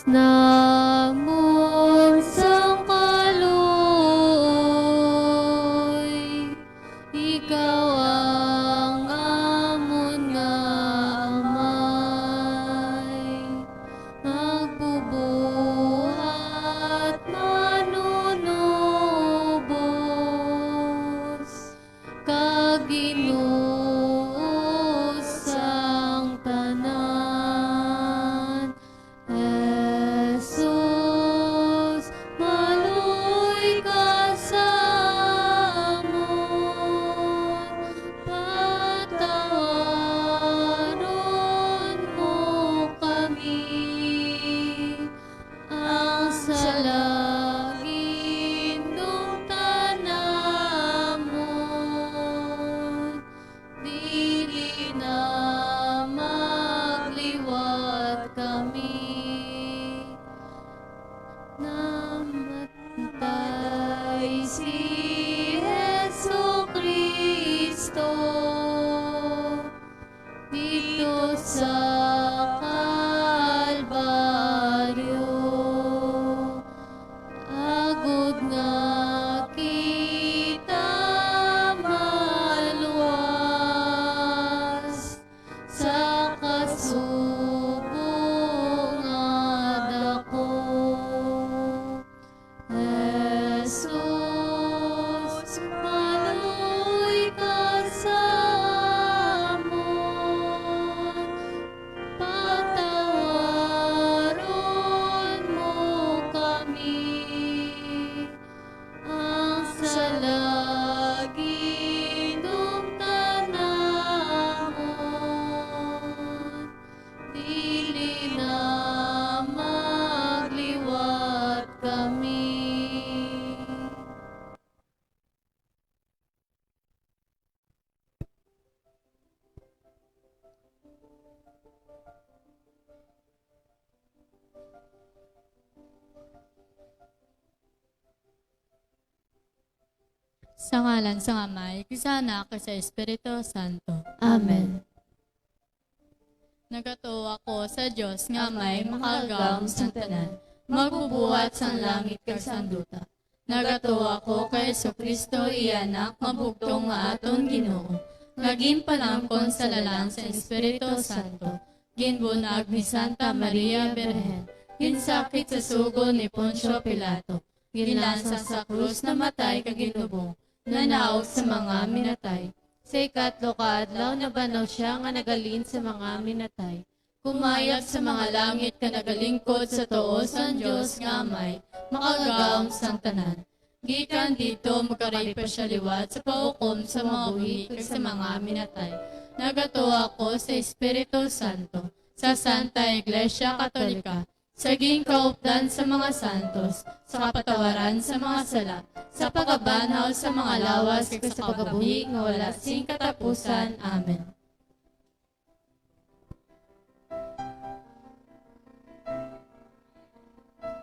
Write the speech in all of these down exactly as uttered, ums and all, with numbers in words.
namon sang kaluoy, ikaw ang amon nga Amay, magbubuhat, manunubos, kag Ginoo sang tanan. Jesus, maluoy ka sa amon, patawaron mo kami. Ang sala gindumtan namon, dili na magliwat kami. Namatay si Jesu-Cristo didto sa Kalbaryo, agod nga kita maluwas sa kasubo nga dako. Jesus, maluoy ka sa amon, patawaron mo kami. Ang sala gindumtan namon, dili na magliwat kami. Sa ngalan sang Amay, kag sa Anak, kag sa Espiritu Santo. Amen. Nagatuo ako sa Dios nga Amay makagagahom sang tanan, magbubuhat sang langit kag sang duta. Nagatuo ako kay Jesu-Cristo, iya Anak nga bugtong nga aton Ginoo, nga ginpanamkon sa lalang sang Espiritu Santo, ginbunag ni Santa Maria Birhen, ginsakit sa sugo ni Poncio Pilato, ginlansang sa krus, namatay kag ginlubong, nanaog sa mga minatay. Sa ikatlo ka adlaw nabanhaw sia nga naghalin sa mga minatay. Kumayab sa mga langit kag nagalingkod sa tuo sang Dios nga Amay, makagagahom sang tanan. Gikan didto, magkari pa sia liwat sa paghukom sa mga buhi kag sa mga minatay. Nagatuo ako sa Espiritu Santo, sa Santa Iglesia Katolika, sa ginkaupdan sa mga santos, sa kapatawaran sa mga sala, sa pagkabanhaw sa mga lawas, kag sa pagkabuhi nga wala sing katapusan. Amen.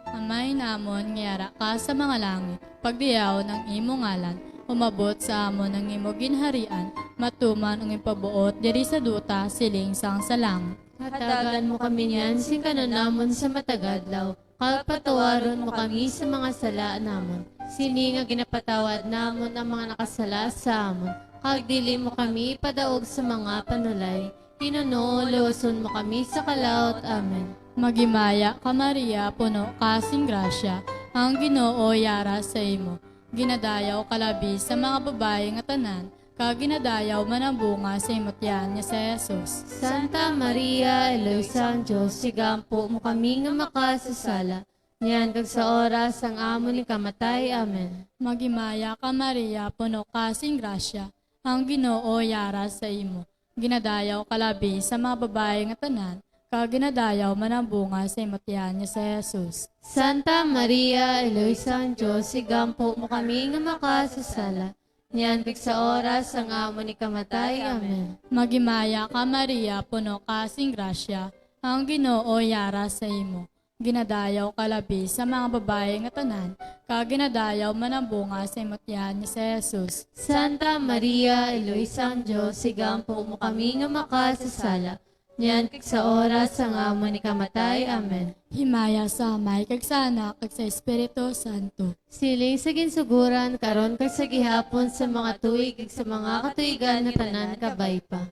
Amay namon nga yara ka sa mga langit, pagdayawon ang imo ngalan, umabot sa amon ang imo ginharian, matuman ang imo pagbuot diri sa duta, siling sang sa langit. Hatagan mo kami niyan sing kan-on namon sa matag adlaw, kag patawaron mo kami sa mga sala namon, sini nga ginapatawad namon ang mga nakasala sa amon, kag dili mo kami ipadaog sa mga panulay, hinunoo luwason mo kami sa kalaut. Amen. Maghimaya ka, Maria, puno ka sing grasya, ang Ginoo yara sa imo. Ginadayaw ka labi sa mga babayi nga tanan, kag ginadayaw man ang bunga sa imo tiyan nga si Jesus. Santa Maria, Iloy sang Dios, igampo mo kami nga makasasala, niyan kag sa oras sang amon ikamatay. Amen. Maghimaya ka, Maria, puno ka sing grasya, ang Ginoo yara sa imo. Ginadayaw ka labi sa mga babayi nga tanan, kag ginadayaw man ang bunga sa imo tiyan nga si Jesus. Santa Maria, Iloy sang Dios, igampo mo kami nga makasasala, niyan kag sa oras sang amon ikamatay. Amen. Maghimaya ka, Maria, puno ka sing grasya, ang Ginoo yara sa imo. Ginadayaw ka labi sa mga babayi nga tanan, kag ginadayaw man ang bunga sa imo tiyan nga si Jesus. Santa Maria, Iloy sang Dios, igampo mo kami nga makasasala, niyan kag sa oras sang amon ikamatay. Amen. Himaya sa Amay, kag sa Anak, kag sa Espiritu Santo. Siling sa ginsuguran, karon kag sa gihapon, sa mga tuig, kag sa mga katuigan nga tanan kabay pa.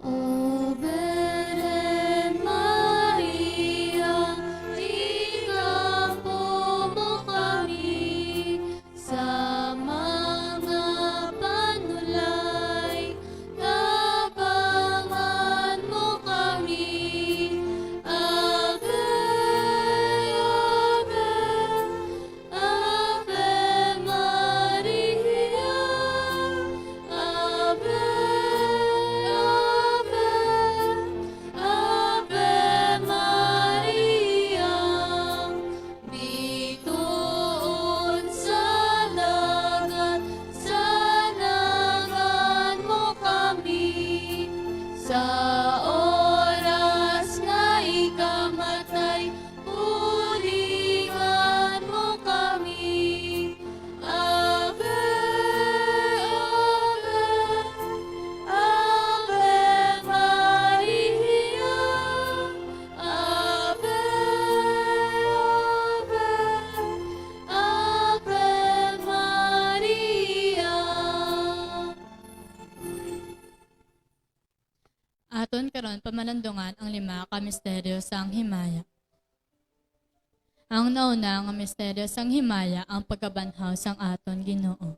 O Birhen Maria, igampo mo kami sa mga panulay, tabangan mo kami. Ave, Ave, Ave Maria, Ave, Ave, Ave Maria. Bituon sa dagat, sanagan mo kami. Sa oras nga ikamatay, buligan mo kami. Ave, Ave, Ave Maria. Ave, Ave, Ave Maria. Aton karon pamalandungan ang lima ka misteryo sang himaya. Ang nauna nga misteryo sang himaya, ang pagkabanhaw sang aton Ginoo.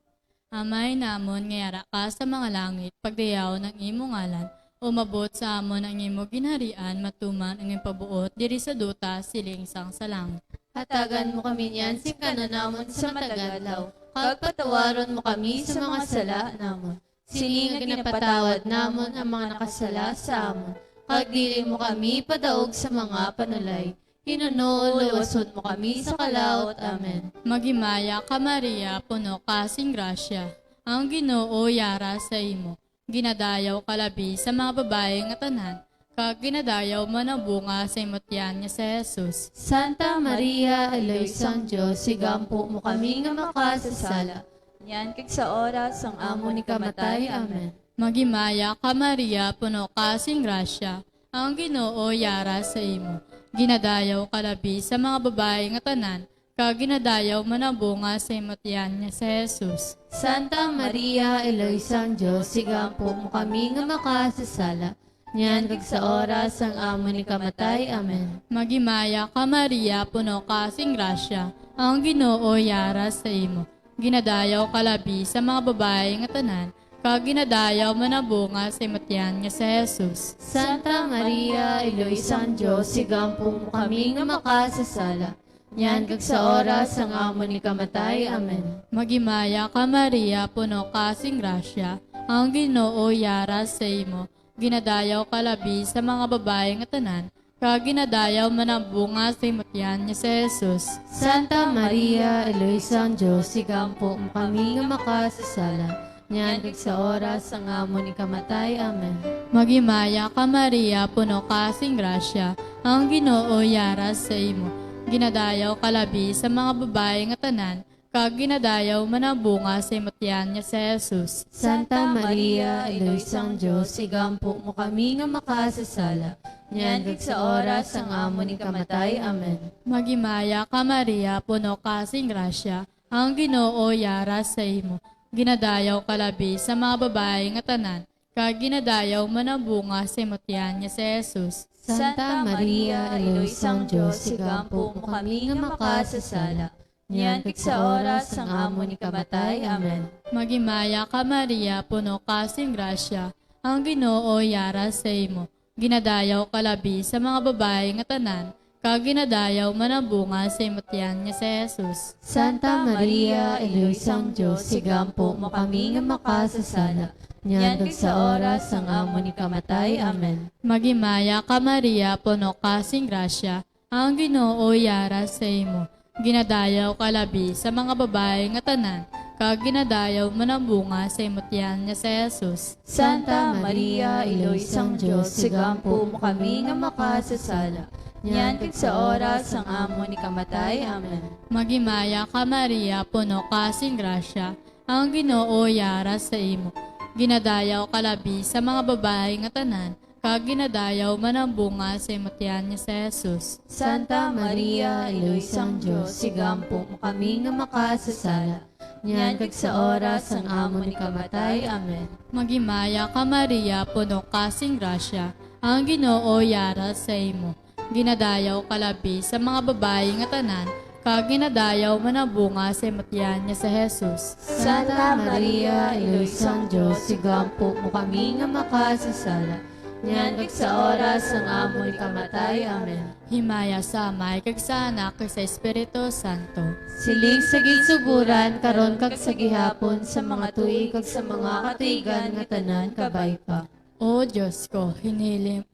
Amay namon nga yara ka sa mga langit, pagdayawon ang imo ngalan, umabot sa amon ang imo ginharian, matuman ang imo pabuot diri sa duta, siling sang sa langit. Hatagan mo kami niyan sing kan-on namon sa matag adlaw, kag patawaron mo kami sa mga sala namon, sini nga ginapatawad namon ang mga nakasala sa amon, kag dili mo kami padaog sa mga panulay, hinuno luwason mo kami sa kalaut. Amen. Maghimaya ka, Maria, puno ka sing grasya, ang Ginoo yara sa imo. Ginadayaw ka labi sa mga babayi nga tanan, kag ginadayaw man ang bunga sa imo tiyan nga si Jesus. Santa Maria, Iloy sang Dios, igampo mo kami nga makasasala, niyan kag sa oras sang amon ikamatay. Amen. Maghimaya ka, Maria, puno ka sing grasya, ang Ginoo yara sa imo. Ginadayaw ka labi sa mga babayi nga tanan, kag ginadayaw man ang bunga sa imo tiyan nga si Jesus. Santa Maria, Iloy sang Dios, igampo mo kami nga makasasala, niyan kag sa oras sang amon ikamatay. Amen. Maghimaya ka, Maria, puno ka sing grasya, ang Ginoo yara sa imo. Ginadayaw ka labi sa mga babayi nga tanan, kag ginadayaw man ang bunga sa imo tiyan nga si Jesus. Santa Maria, Iloy sang Dios, igampo mo kami nga makasasala, niyan kag sa oras sang amon ikamatay. Amen. Maghimaya ka, Maria, puno ka sing grasya, ang Ginoo yara sa imo. Ginadayaw ka labi sa mga babayi nga tanan, kag ginadayaw man ang bunga sa imo tiyan nga si Jesus. Santa Maria, Iloy sang Dios, igampo mo kami nga makasasala, niyan kag sa oras sang amon ikamatay. Amen. Maghimaya ka, Maria, puno ka sing grasya, ang Ginoo yara sa imo. Ginadayaw ka labi sa mga babayi nga tanan, kag ginadayaw man ang bunga sa imo tiyan nga si Jesus. Santa Maria, Iloy sang Dios, igampo mo kami nga makasasala, niyan kag sa oras sang amon ikamatay. Amen. Maghimaya ka, Maria, puno ka sing grasya, ang Ginoo yara sa imo. Ginadayaw ka labi sa mga babayi nga tanan, kag ginadayaw man ang bunga sa imo tiyan nga si Jesus. Santa Maria, Iloy sang Dios, igampo mo kami nga makasasala, niyan kag sa oras sang amon ikamatay. Amen. Maghimaya ka, Maria, puno ka sing grasya, ang Ginoo yara sa imo. Ginadayaw ka labi sa mga babayi nga tanan, kag ginadayaw man ang bunga sa imo tiyan nga si Jesus. Santa Maria, Iloy sang Dios, igampo mo kami nga makasasala, niyan kag sa oras sang amon ikamatay. Amen. Maghimaya ka, Maria, puno ka sing grasya, ang Ginoo yara sa imo. Ginadayaw ka labi sa mga babayi nga tanan, kag ginadayaw man ang bunga sa imo tiyan nga si Jesus. Santa Maria, Iloy sang Dios, igampo mo kami nga makasasala, niyan kag sa oras sang amon ikamatay. Amen. Maghimaya ka, Maria, puno ka sing grasya, ang Ginoo yara sa imo. Ginadayaw ka labi sa mga babayi nga tanan, kag ginadayaw man ang bunga sa imo tiyan nga si Jesus. Santa Maria, Iloy sang Dios, igampo mo kami nga makasasala, niyan kag sa oras sang amon ikamatay. Amen. Maghimaya ka, Maria, puno ka sing grasya, ang Ginoo yara sa imo. Ginadayaw ka labi sa mga babayi nga tanan, kag ginadayaw man ang bunga sa imo tiyan nga si Jesus. Santa Maria, Iloy sang Dios, igampo mo kami nga makasasala, niyan kag sa oras sang amon ikamatay. Amen. Himaya sa Amay, kag sa Anak, kag sa Espiritu Santo. Siling sa ginsuguran, karon kag sa gihapon, sa mga tuig, kag sa mga katuigan nga tanan. Kabay pa. O Dios ko, hiniling,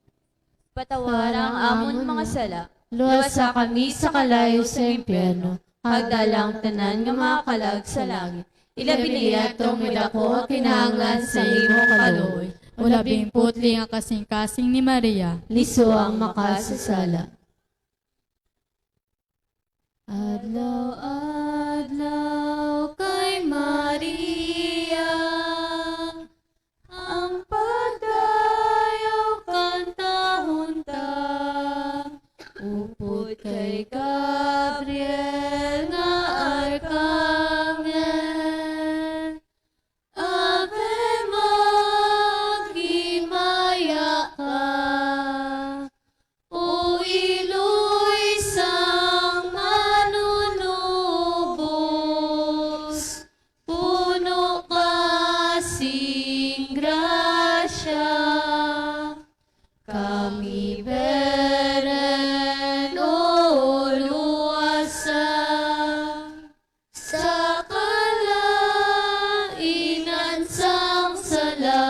patawara ang amon mga sala, luwasa kami sa kalayo sa impyerno, kag dala ang tanan nga mga kalag sa langit. Ilabi na yadto ang may daku nga kinahanglan sa imo kaluoy. O labing putli nga kasing-kasing ni Maria, liso ang makasasala. Adlaw-adlaw kay Maria ang pagdayaw kantahon ta, upod kay Gabriel nga arkangel. Ave, maghimaya ka, O iloy sang Manunubos, puno ka sing grasya. Kami beren, o luwasa, sa kalainan sang sala.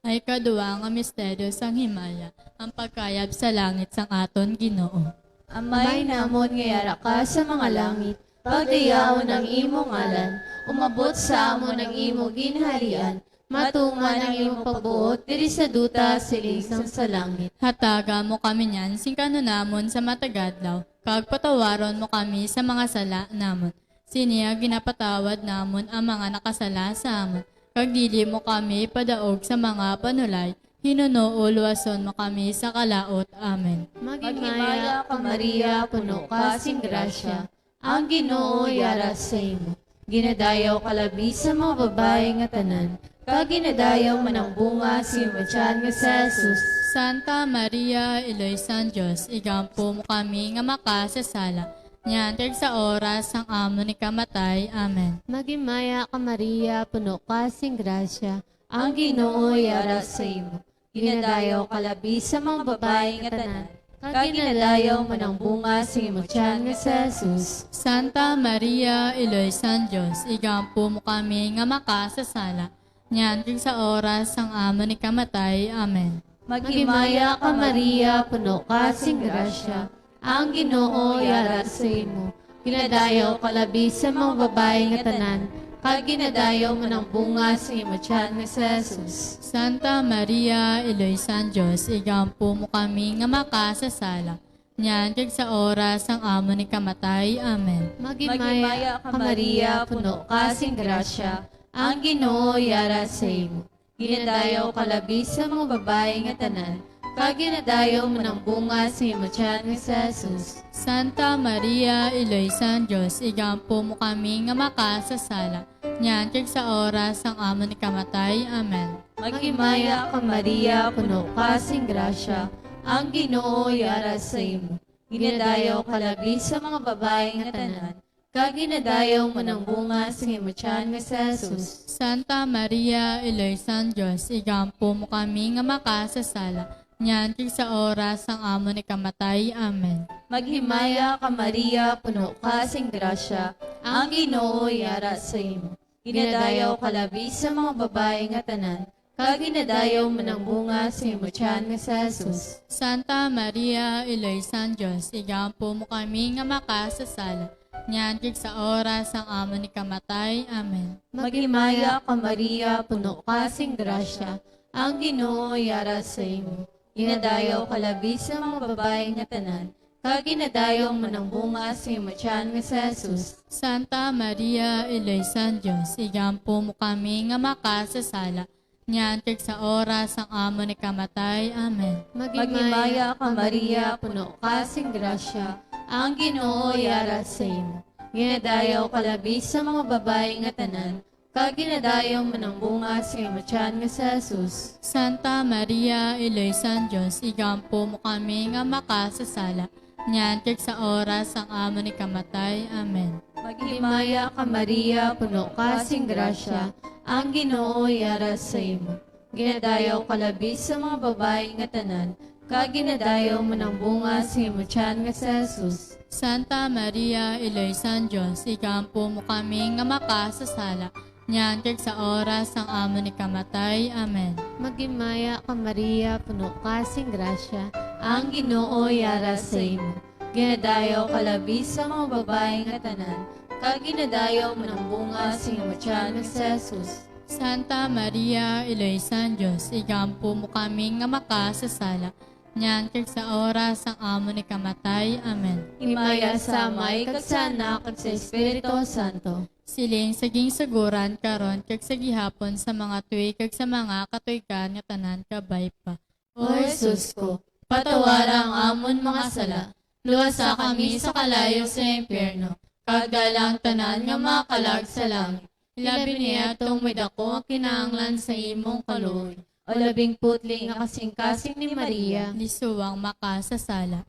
Ay kadua nga misteryo sang himaya, ang pagkayab sa langit sang aton Ginoo. Amay namon nga yara ka sa mga langit, pagdayaon ang imo ngalan, umabot sa amon ang imo ginharian, matuman ang imo pagbuot diri sa duta siling sang sa langit. Hataga mo kami niyan sing kanunamon sa matag adlaw, kag patawaron mo kami sa mga sala namon, sini nga ginapatawad namon ang mga nakasala sa amon, kag dili mo kami padaog sa mga panulay, hinunoo luwason mo kami sa kalaut. Amen. Maghimaya ka, Maria, puno ka sing grasya, ang Ginoo yara sa imo. Ginadayaw ka labi sa mga babayi nga tanan, kag ginadayaw man ang bunga sa imo tiyan nga si Jesus. Santa Maria, Iloy sang Dios, igampo mo kami nga makasasala, niyan kag sa oras sang amon ikamatay. Amen. Maghimaya ka, Maria, puno ka sing grasya, ang Ginoo yara sa imo. Ginadayaw ka labi sa mga babayi nga tanan, kag ginadayaw man ang bunga sing imo tiyan nga si Jesus. Santa Maria, Iloy sang Dios, igampo mo kami nga makasasala, niyan kag sa oras sang amon ikamatay. Amen. Maghimaya ka, Maria, puno ka sing grasya, ang Ginoo yara sa imo. Ginadayaw ka labi sa mga babayi nga tanan, kag ginadayaw man ang bunga sa imo tiyan nga si Jesus. Santa Maria, Iloy sang Dios, igampo mo kami nga makasasala, niyan kag sa oras sang amon ikamatay. Amen. Maghimaya ka, Maria, puno ka sing grasya, ang Ginoo yara sa imo. Ginadayaw ka labi sa mga babayi nga tanan, kag ginadayaw man ang bunga sa imo tiyan nga si Jesus. Santa Maria, Iloy sang Dios, igampo mo kami nga makasasala, niyan kag sa oras sang amon ikamatay. Amen. Maghimaya ka, Maria, puno ka sing grasya, ang Ginoo yara sa imo. Ginadayaw ka labi sa mga babayi nga tanan, kag ginadayaw man ang bunga sa imo tiyan nga si Jesus. Santa Maria, Iloy sang Dios, igampo mo kami nga makasasala, niyan kag sa oras sang amon ikamatay. Amen. Maghimaya ka, Maria, puno ka sing grasya, ang Ginoo yara sa imo. Ginadayaw ka labi sa mga babayi nga tanan, kag ginadayaw man ang bunga sa imo tiyan nga si Jesus. Santa Maria, Iloy sang Dios, igampo mo kami nga makasasala, niyan kag sa oras sang amon ikamatay. Amen. Maghimaya ka, Maria, puno ka sing grasya, Ang Ginoo yara sa imo. Ginadayaw ka labi sa mga babayi nga tanan, kag ginadayaw man ang bunga sa imo tiyan nga si Jesus. Santa Maria, Iloy sang Dios, igampo mo kami nga makasasala, niyan kag sa oras sang amon ikamatay. Amen. Maghimaya ka, Maria, puno ka sing grasya, ang Ginoo yara sa imo. Ginadayaw ka labi sa mga babayi nga tanan, kag ginadayaw man ang bunga sa imo tiyan nga si Jesus. Santa Maria, Iloy sang Dios, igampo mo kami nga makasasala, niyan kag sa oras sang amon ikamatay. Amen. Maghimaya ka, Maria, puno ka sing grasya, ang Ginoo yara sa imo. Ginadayaw ka labi sa mga babayi nga tanan, kag ginadayaw man ang bunga sa imo tiyan nga si Jesus. Santa Maria, Iloy sang Dios, igampo mo kami nga makasasala, niyan kag sa oras sang amon ikamatay. Amen. Maghimaya ka, Maria, puno ka sing grasya, ang Ginoo yara sa imo. Ginadayaw ka labi sa mga babayi nga tanan, kag ginadayaw man ang bunga sa imo tiyan nga si Jesus. Santa Maria, Iloy sang Dios, igampo mo kami nga makasasala, niyan kag sa oras sang amon ikamatay. Amen. Himaya sa Amay, kag sa Anak, kag sa Espiritu Santo. Siling sa ginsugoran, karon, kag sa gihapon, sa mga tuig, kag sa mga katuigan nga tanan. Kabay pa. O Jesus ko, patawara ang amon mga sala, luwasa kami sa kalayo sa impyerno, kag dala ang tanan nga mga kalag sa langit, ilabi na yadtong may daku nga kinahanglan sa imong kaluoy. O labing putli nga kasingkasing ni Maria. Lisuang makasasala.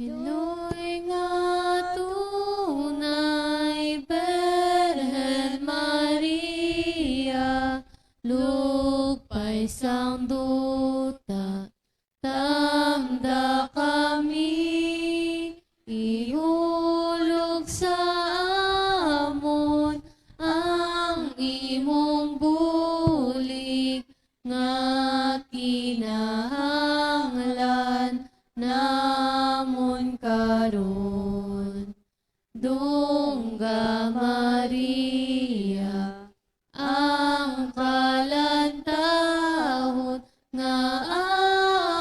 Iloy nga tunay, Birhen Maria, lugpay sang duta, tamda kami, ihulog sa amon ang imong bulig nga kinahanglan namon karon. Dungga Maria, ang kalantahon nga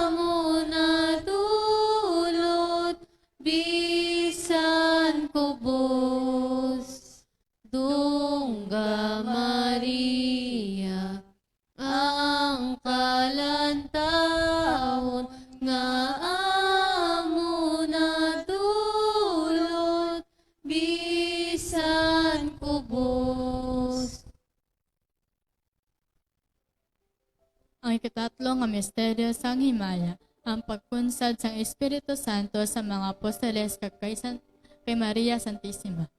amo nadulot bisan kubos. Dungga Maria, ang kalantahon nga amo nadulot bisan kubos. Ang ikatatlo nga misteryo sang himaya, ang pagkunsad sang Espiritu Santo sa mga apostoles kag kay San-, kay Maria Santisima.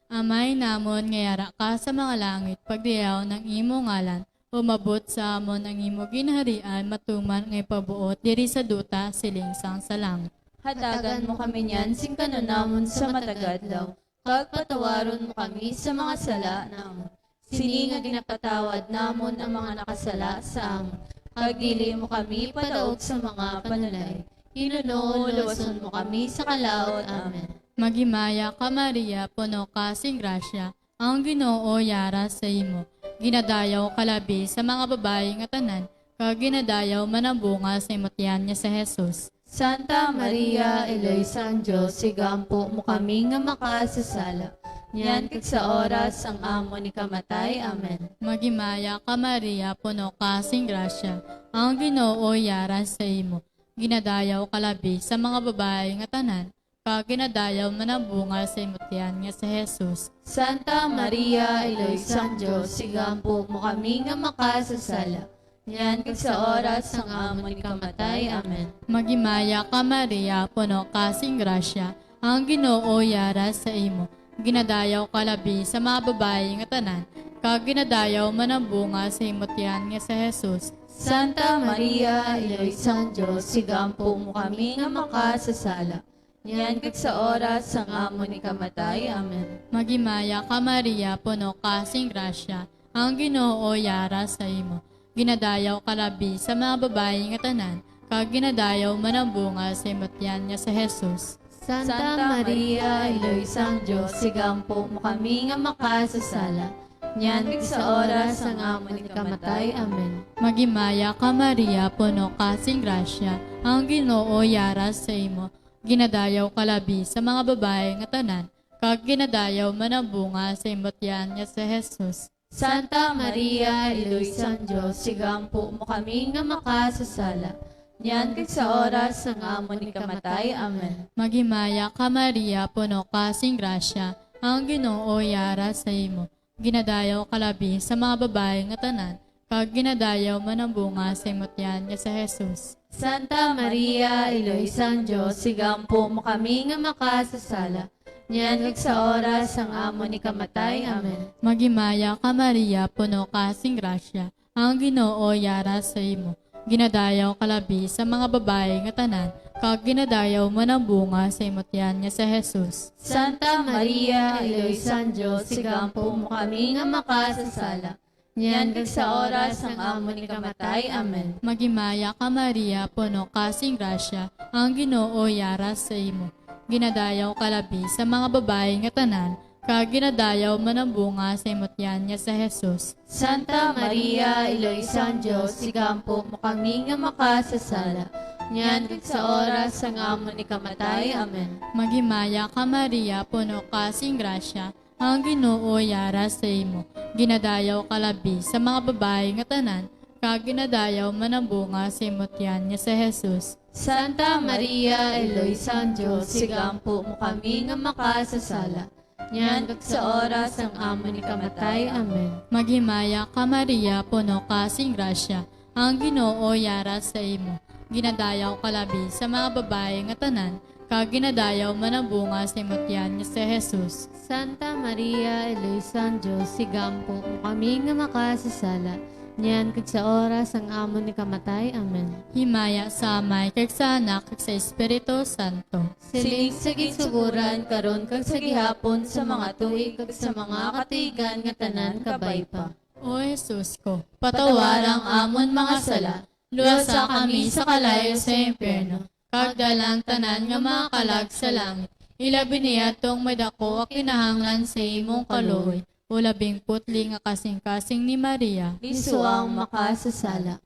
Amay namon nga yara ka sa mga langit, pagdayawon ang imo ngalan, umabot sa amon ang imo ginharian, matuman ang ipabuot diri sa duta, siling sang sa langit. Hatagan mo kami niyan sing kan-on namon sa matag adlaw, kag patawaron mo kami sa mga sala namon, sini nga ginapatawad namon ang mga nakasala sa amon, kag dili mo kami padaog sa mga panulay, hinunoo luwason mo kami sa kalaut. Amen. Maghimaya ka, Maria, puno ka sing grasya, ang Ginoo yara sa imo. Ginadayaw ka labi sa mga babayi nga tanan, kag ginadayaw man ang bunga sa imo tiyan nga si Jesus. Santa Maria, Iloy sang Dios, igampo mo kami nga makasasala, niyan kag sa oras sang amon ikamatay. Amen. Maghimaya ka, Maria, puno ka sing grasya, ang Ginoo yara sa imo. Ginadayaw ka labi sa mga babayi nga tanan, kag ginadayaw man ang bunga sa imo tiyan nga si Jesus. Santa Maria, Iloy sang Dios, igampo mo kami nga makasasala, niyan kag sa oras sang amon ikamatay. Amen. Maghimaya ka, Maria, puno ka sing grasya, ang Ginoo yara sa imo. Ginadayaw ka labi sa mga babayi nga tanan, kag ginadayaw man ang bunga sa imo tiyan nga si Jesus. Santa Maria, Iloy sang Dios, igampo mo kami nga makasasala, niyan kag sa oras sang amon ikamatay. Amen. Maghimaya ka, Maria, puno ka sing grasya, ang Ginoo yara sa imo. Ginadayaw ka labi sa mga babayi nga tanan, kag ginadayaw man ang bunga sa imo tiyan nga si Jesus. Santa Maria, Iloy sang Dios, igampo mo kami nga makasasala, niyan kag sa oras sang amon ikamatay. Amen. Maghimaya ka, Maria, puno ka sing grasya, ang Ginoo yara sa imo. Ginadayaw ka labi sa mga babayi nga tanan, kag ginadayaw man ang bunga sa imo tiyan nga si Jesus. Santa Maria, Iloy sang Dios, igampo mo kami nga makasasala, niyan kag sa oras sang amon ikamatay. Amen. Maghimaya ka, Maria, puno ka sing grasya, ang Ginoo yara sa imo. Ginadayaw ka labi sa mga babayi nga tanan, kag ginadayaw man ang bunga sa imo tiyan nga si Jesus. Santa Maria, Iloy sang Dios, igampo mo kami nga makasasala, niyan kag sa oras sang amon ikamatay. Amen. Maghimaya ka, Maria, puno ka sing grasya, ang Ginoo yara sa imo. Ginadayaw ka labi sa mga babayi nga tanan, kag ginadayaw man ang bunga sa imo tiyan nga si Jesus. Santa Maria, Iloy sang Dios, igampo mo kami nga makasasala, niyan kag sa oras sang amon ikamatay. Amen. Maghimaya ka, Maria, puno ka sing grasya, ang Ginoo yara sa imo. Ginadayaw ka labi sa mga babayi nga tanan, kag ginadayaw man ang bunga sa imo tiyan nga si Jesus. Santa Maria, Iloy sang Dios, igampo mo kami nga makasasala, niyan kag sa oras sang amon ikamatay. Amen. Maghimaya ka, Maria, puno ka sing grasya, ang Ginoo yara sa imo. Ginadayaw ka labi sa mga babayi nga tanan, kag ginadayaw man ang bunga sa imo tiyan nga si Jesus. Santa Maria, Iloy sang Dios, igampo mo kami nga makasasala, niyan kag sa oras sang amon ikamatay. Amen. Maghimaya ka, Maria, puno ka sing grasya, ang Ginoo yara sa imo. Ginadayaw ka labi sa mga babayi nga tanan, kag ginadayaw man ang bunga sa imo tiyan nga si Jesus. Santa Maria, Iloy sang Dios, igampo mo kami nga makasasala, niyan kag sa oras sang amon ikamatay. Amen. Himaya sa Amay, kag sa Anak, kag sa Espiritu Santo. Siling sa ginsuguran, karon kag sa gihapon, sa mga tuig, kag sa mga katuigan nga tanan kabay pa. O Jesus ko, patawara ang amon mga sala, luwasa kami sa kalayo sa impyerno, kag dala ang tanan nga mga kalag sa langit, ilabi na yadtong may daku nga kinahanglan sa imong kaluoy, o labing putli nga kasing-kasing ni Maria. Lisua ang makasasala.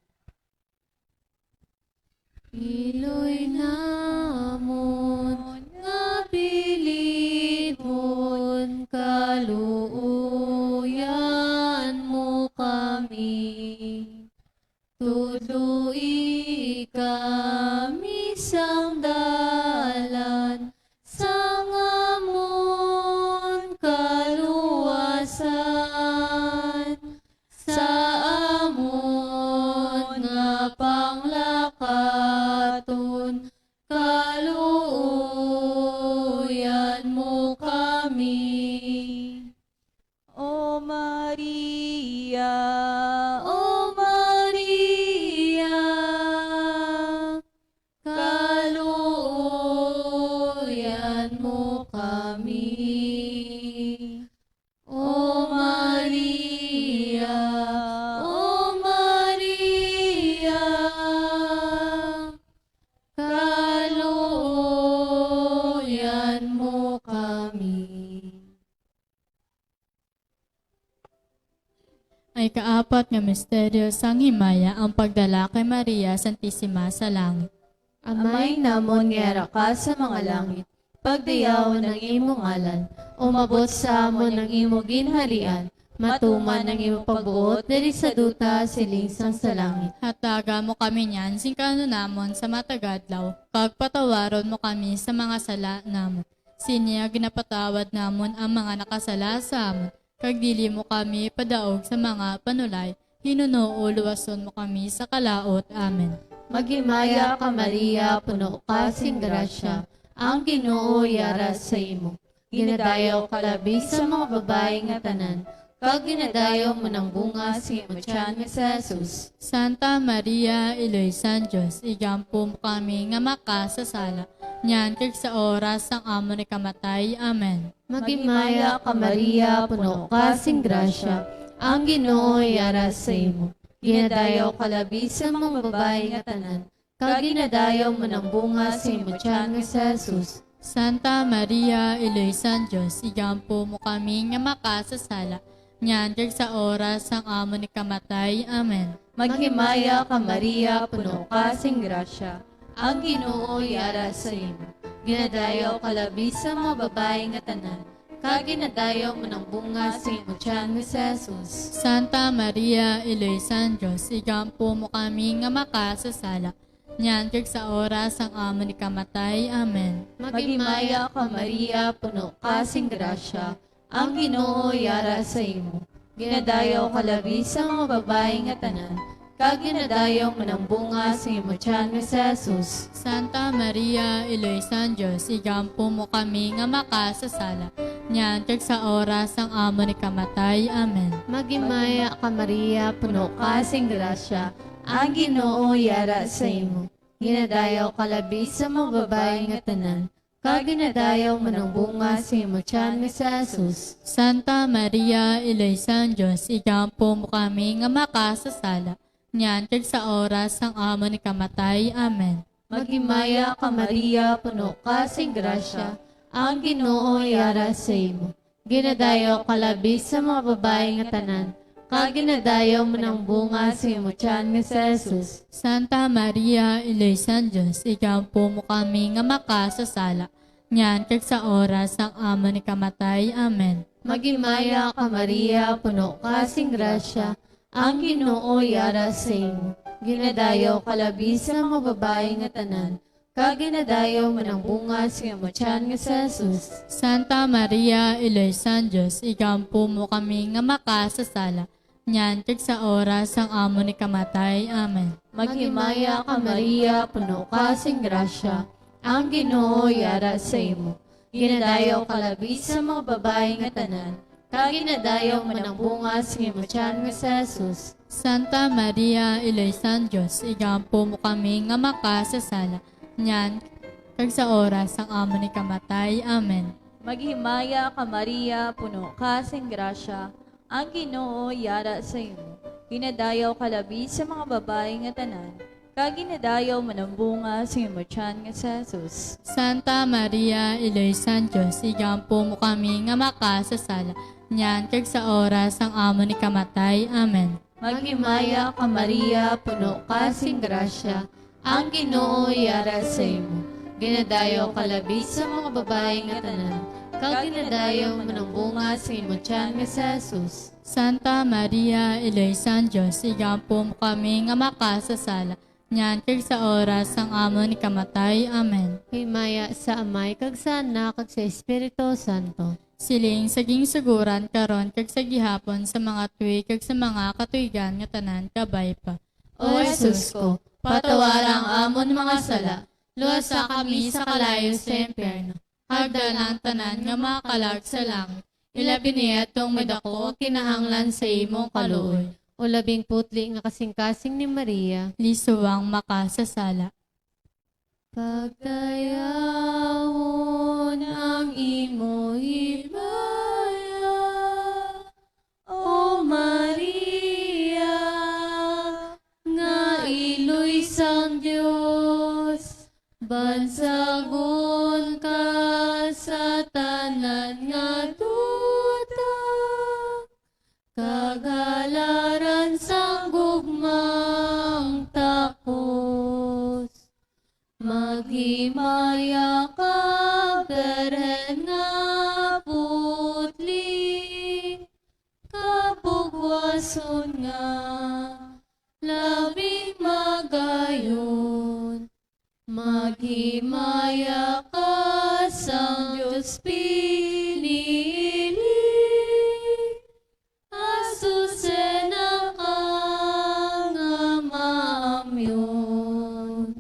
Iloy namon nga bilibon, kaluoyan mo kami. Tudloi kami sang dalan sang amon kaluwasan, sa amon nga panglakaton, kaluoyan mo kami. O Maria, O Maria, kaluoyan mo kami. O Maria, O Maria, kaluoyan mo kami. Ang ikaapat nga misteryo sang himaya, ang pagdala kay Maria Santisima sa langit. Amay namon nga yara ka sa mga langit, pagdayawon ang imo ngalan, umabot sa amon ang imo ginharian, matuman ang imo pagbuot diri sa duta siling sang sa langit. Hataga mo kami niyan sing kanon namon sa matag adlaw, kag patawaron mo kami sa mga sala namon, sini nga ginapatawad namon ang mga nakasala sa amon, kag dili mo kami padaog sa mga panulay, hinuno luwason mo kami sa kalaut. Amen. Maghimaya ka, Maria, puno ka sing grasya, ang Ginoo yara sa imo. Ginadayaw ka labi sa mga babayi nga tanan, kag ginadayaw man ang bunga sa imo tiyan nga si Jesus. Santa Maria, Iloy sang Dios, igampo mo kami nga makasasala, niyan kag sa oras sang amon ikamatay. Amen. Maghimaya ka, Maria, puno ka sing grasya, ang Ginoo yara sa imo. Ginadayaw ka labi sa mga babayi nga tanan, kag ginadayaw man ang bunga sa imo tiyan nga si Jesus. Santa Maria, Iloy sang Dios, igampo mo kami nga makasasala, niyan kag sa oras sang amon ikamatay. Amen. Maghimaya ka, Maria, puno ka sing grasya, ang Ginoo yara sa imo. Ginadayaw ka labi sa mga babayi nga tanan, kag ginadayaw man ang bunga sa imo tiyan nga si Jesus. Santa Maria, Iloy sang Dios, igampo mo kami nga makasasala, niyan kag sa oras sang amon ikamatay. Amen. Maghimaya ka, Maria, puno ka sing grasya, ang Ginoo yara sa imo. Ginadayaw ka labi sa mga babayi nga tanan, kag ginadayaw man ang bunga sa imo tiyan nga si Jesus. Santa Maria, Iloy sang Dios, igampo mo kami nga makasasala, niyan kag sa oras sang amon ikamatay. Amen. Maghimaya ka, Maria, puno ka sing grasya, ang Ginoo yara sa imo. Ginadayaw ka labi sa mga babayi nga tanan, kag ginadayaw man ang bunga sa imo tiyan nga si Jesus. Santa Maria, Iloy sang Dios, igampo mo kami nga makasasala, niyan kag sa oras sang amon ikamatay. Amen. Maghimaya ka, Maria, puno ka sing grasya, ang Ginoo yara sa imo. Ginadayaw ka labi sa mga babayi nga tanan, kag ginadayaw man ang bunga sa imo tiyan nga si Jesus. Santa Maria, Iloy sang Dios, igampo mo kami nga makasasala, niyan kag sa oras sang amon ikamatay. Amen. Maghimaya ka, Maria, puno ka sing grasya, ang Ginoo yara sa imo. Ginadayaw ka labi sa mga babayi nga tanan, kag ginadayaw man ang bunga sa imo tiyan nga si Jesus. Santa Maria, Iloy sang Dios, igampo mo kami nga makasasala, niyan kag sa oras sang amon ikamatay. Amen. Maghimaya ka, Maria, puno ka sing grasya, ang Ginoo yara sa imo. Ginadayaw ka labi sa mga babayi nga tanan, kag ginadayaw man ang bunga sa imo tiyan nga si Jesus. Santa Maria, Iloy sang Dios, igampo mo kami nga makasasala, niyan kag sa oras sang amon ikamatay. Amen. Maghimaya ka, Maria, puno ka sing grasya, ang Ginoo yara sa imo. Ginadayaw ka labi sa mga babayi nga tanan, kag ginadayaw man ang bunga sa imo tiyan nga si Jesus. Santa Maria, Iloy sang Dios, igampo mo kami nga makasasala, niyan kag sa oras sang amon ikamatay. Amen. Maghimaya ka, Maria, puno ka sing grasya, ang Ginoo yara sa imo. Ginadayaw ka labi sa mga babayi nga tanan, kag ginadayaw man ang bunga sa imo tiyan nga si Jesus. Santa Maria, Iloy sang Dios, igampo mo kami nga makasasala, niyan kag sa oras sang amon ikamatay. Amen. Himaya sa Amay, kag sa Anak, kag sa Espiritu Santo. Siling sa ginsugoran, karon, kag sa gihapon, sa mga tuig, kag sa mga katuigan nga tanan, kabay pa. O Jesus ko, patawara ang amon mga sala, luwasa kami sa kalayo sa impyerno, kag dala ang tanan nga mga kalag sa langit, ilabi na yadtong may daku nga kinahanglan sa imong kaluoy. O labing putli nga kasingkasing ni Maria, lisod ang makasasala. Pagdayawon ang imo himaya, O Maria, nga iloy sang Dios, bansagon ka sa tanan nga duta, kag halaran sang gugmang takos. Maghimaya ka, Birhen nga putli, kabugwason nga labing magayon. Maghimaya ka sang Dios pinili, asusena ka nga maamyon.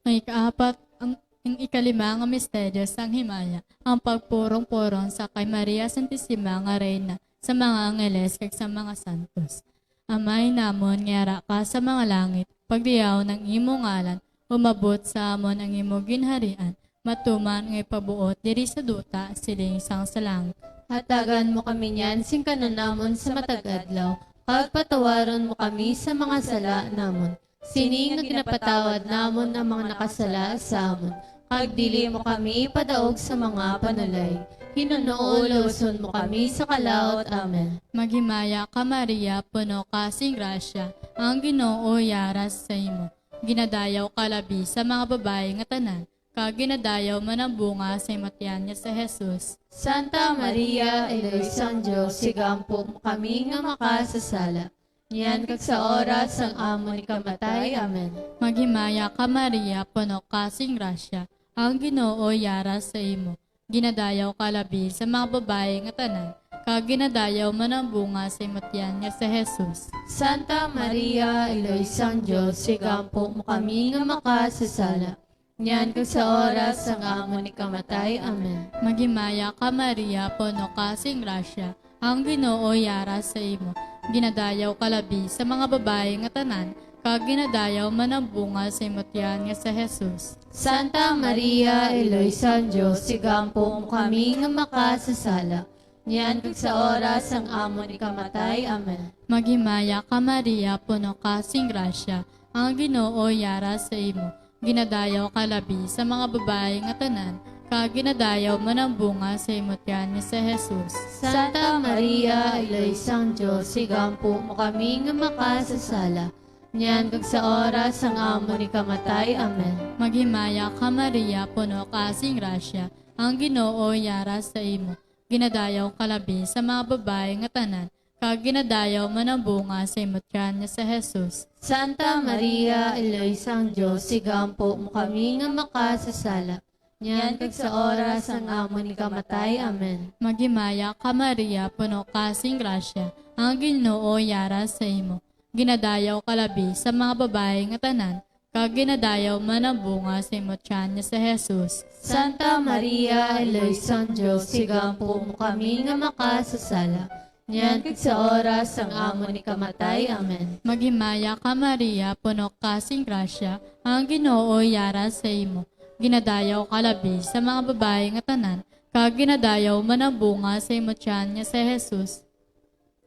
Ang ikaapat, ang, ang ikalima nga misteryo sang himaya, ang pagpurong-purong sa kay Maria Santisima nga Reyna sa mga angeles kag sa mga santos. Amay namon nga yara ka sa mga langit, pagdayawon ang imo ngalan, umabot sa amon ang imo ginharian, matuman nga ipabuot diri sa duta siling sang sa langit. Hatagan mo kami niyan sing kan-on namon sa matag adlaw, kag patawaron mo kami sa mga sala namon, sining nga ginapatawad namon ang mga nakasala sa amon, kag dili mo kami ipadaog sa mga panulay. Hinunoon luwason mo kami sa kalaut. Amen. Maghimaya ka, Maria, puno ka sing grasya, ang Ginoo yara sa imo. Ginadayaw ka labi sa mga babayi nga tanan, kag ginadayaw man ang bunga sa imo tiyan nga si Jesus. Santa Maria, Iloy sang Dios, igampo mo kami nga makasasala, niyan kag sa oras sang amon ikamatay. Amen. Maghimaya ka, Maria, puno ka sing grasya, ang Ginoo yara sa imo. Ginadayaw ka labi sa mga babayi nga tanan, kag ginadayaw man ang bunga sa imo tiyan nga si Jesus. Santa Maria, Iloy sang Dios, igampo mo kami nga makasasala, niyan kag sa oras sang amon ikamatay. Amen. Maghimaya ka, Maria, puno ka sing grasya, ang Ginoo yara sa imo. Ginadayaw ka labi sa mga babayi nga tanan, kag ginadayaw man ang bunga sa imo tiyan nga si Jesus. Santa Maria, Iloy sang Dios, igampo mo kami nga makasasala, niyan kag sa oras sang amon ikamatay. Amen. Maghimaya ka, Maria, puno ka sing grasya, ang Ginoo yara sa imo. Ginadayaw ka labi sa mga babayi nga tanan, kag ginadayaw man ang bunga sa imo tiyan nga si Jesus. Santa Maria, Iloy sang Dios, igampo mo kami nga makasasala, niyan kag sa oras sang amon ikamatay. Amen. Maghimaya ka, Maria, puno ka sing grasya, ang Ginoo yara sa imo. Ginadayaw ka labi sa mga babayi nga tanan, kag ginadayaw man ang bunga sa imo tiyan nga si Jesus. Santa Maria, Iloy sang Dios, igampo mo kami nga makasasala, niyan kag sa oras sang amon ikamatay. Amen. Maghimaya ka, Maria, puno ka sing grasya, ang Ginoo yara sa imo. Ginadayaw ka labi sa mga babayi nga tanan, kag ginadayaw man ang bunga sa imo tiyan nga si Jesus. Santa Maria, Iloy sang Dios, igampo mo kami nga makasasala, niyan kag sa oras sang amon ikamatay. Amen. Maghimaya ka, Maria, puno ka sing grasya, ang Ginoo yara sa imo. Ginadayaw ka labi sa mga babayi nga tanan, kag ginadayaw man ang bunga sa imo tiyan nga si Jesus.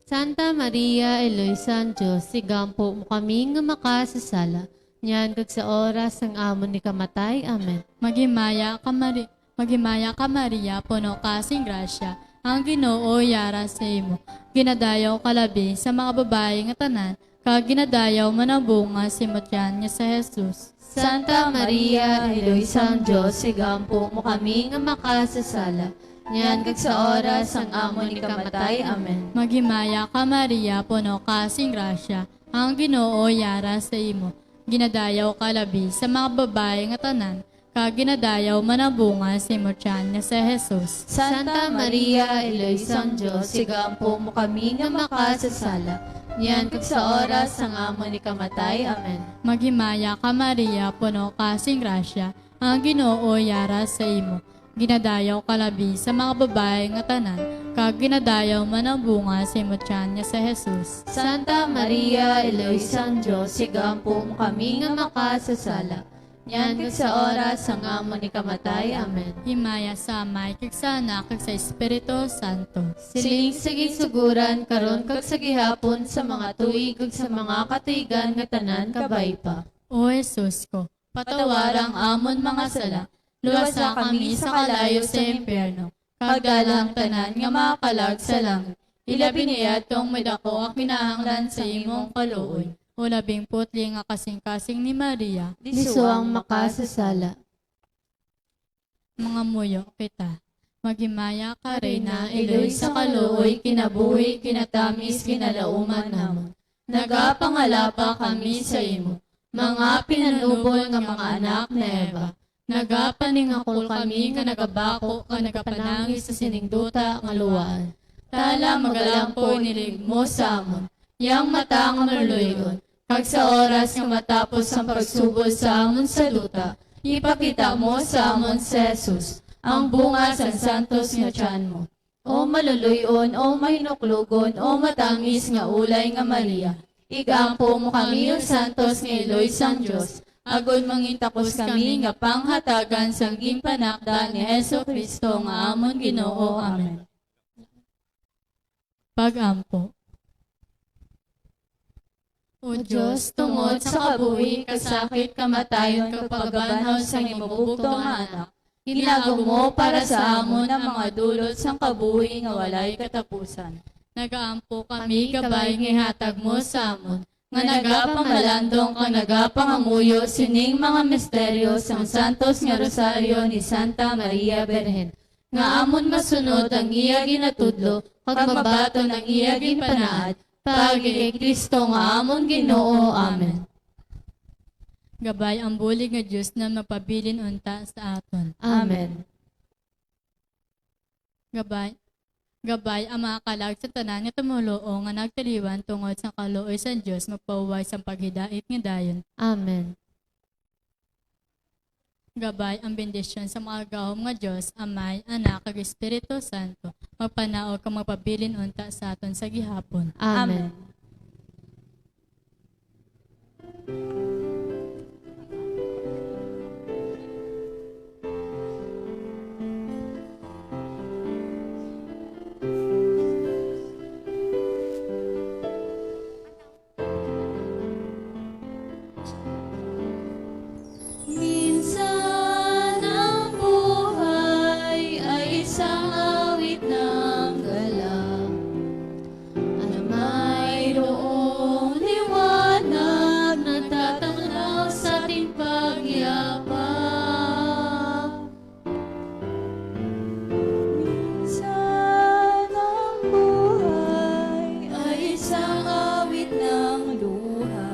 Santa Maria, Iloy sang Dios, igampo mo kami nga makasasala, niyan kag sa oras sang amon ikamatay. Amen. Maghimaya ka, Mari-, maghimaya ka, Maria, puno ka sing grasya, ang Ginoo yara sa imo. Ginadayaw ka labi sa mga babayi nga tanan, kag ginadayaw man ang bunga sa imo tiyan nga si Jesus. Santa Maria, Iloy sang Dios, igampo mo kami nga makasasala, niyan kag sa oras sang amon ikamatay. Amen. Maghimaya ka, Maria, puno ka sing grasya, ang Ginoo yara sa imo. Ginadayaw ka labi sa mga babayi nga tanan, kag ginadayaw man ang bunga sa imo tiyan nga si Jesus. Santa Maria, Iloy sang Dios, igampo mo kami nga makasasala, niyan kag sa oras sang amon ikamatay. Amen. Maghimaya ka, Maria, puno ka sing grasya, ang Ginoo yara sa imo. Ginadayaw ka labi sa mga babayi nga tanan, kag ginadayaw man ang bunga sa imo tiyan nga si Jesus. Santa Maria, Iloy sang Dios, igampo mo kami nga makasasala, niyan kag sa oras sang amon ikamatay. Amen. Himaya sa Amay, kag sa Anak, kag sa Espiritu Santo. Siling sa ginsuguran, karon kag sa gihapon, sa mga tuig, kag sa mga katuigan nga tanan. Kabay pa. O Jesus ko, patawara ang amon mga sala, luwasa kami sa kalayo sa impyerno, kag dala ang tanan nga mga kalag sa langit, ilabi na yadtong may daku nga kinahanglan sa imong kaluoy. O labing putli nga kasing-kasing ni Maria, liswang makasasala. Mangamuyo kita. Maghimaya ka, Reyna, iloy sa kaluoy, kinabuhi, kinatamis, kinalauman namon. Nagapangalapa kami sa imo, mga pinanubol nga mga anak ni Eva. Nagapaningakol kami nga nagabako kag nagapanangis sa sining duta nga luwaan. Tala, magalampo inilig mo sa amon, yang mata nga maluloy-on, kag sa oras nga matapos ang pagsubol sa amon sa duta, ipakita mo sa amon si Jesus, ang bunga sang santos nga tiyan mo. O maluloy-on, o mahinuklogon, o matamis nga ulay nga Maria, igampo mo kami, o santos nga iloy sang Dios, agod mangin takos kami nga panghatagan sang ginpanakda ni Jesu-Cristo nga amon Ginoo. Amen. Pag-ampo. O Dios, tungod sa kabuhi, kasakit, kamatayon, kag pagkabanhaw sang imo bugtong nga Anak, ginago mo para sa amon ang mga dulot sang kabuhi nga walay katapusan. Nagaampo kami, gabay nga ihatag mo sa amon, nga nagapamalandong kag nagapangamuyo sining mga misteryo sang Santos nga Rosaryo ni Santa Maria Birhen, nga amon masunod ang iya ginatudlo kag mabaton ang iya ginpanaad, paagi kay Cristo nga amon Ginoo. Amen. Gabay ang bulig nga Dios na magpabilin unta sa aton. Amen. Gabay, gabay ang mga kalag sa tanan nga tumoluo nga nagtiliwan tungod sa kaluoy sang Dios, magpahuway sang paghidait nga dayon. Amen. Gabay ang bendisyon sa mga gahom nga Dios, Amay, Anak, kag Espiritu Santo, magpanaog kag magpabilin unta sa aton sa gihapon. Amen. Minsan ang buhay ay isang awit ng gala, na mayroong liwanag na tatanaw sa ating pagyapa. Minsan ang buhay ay isang awit ng luha,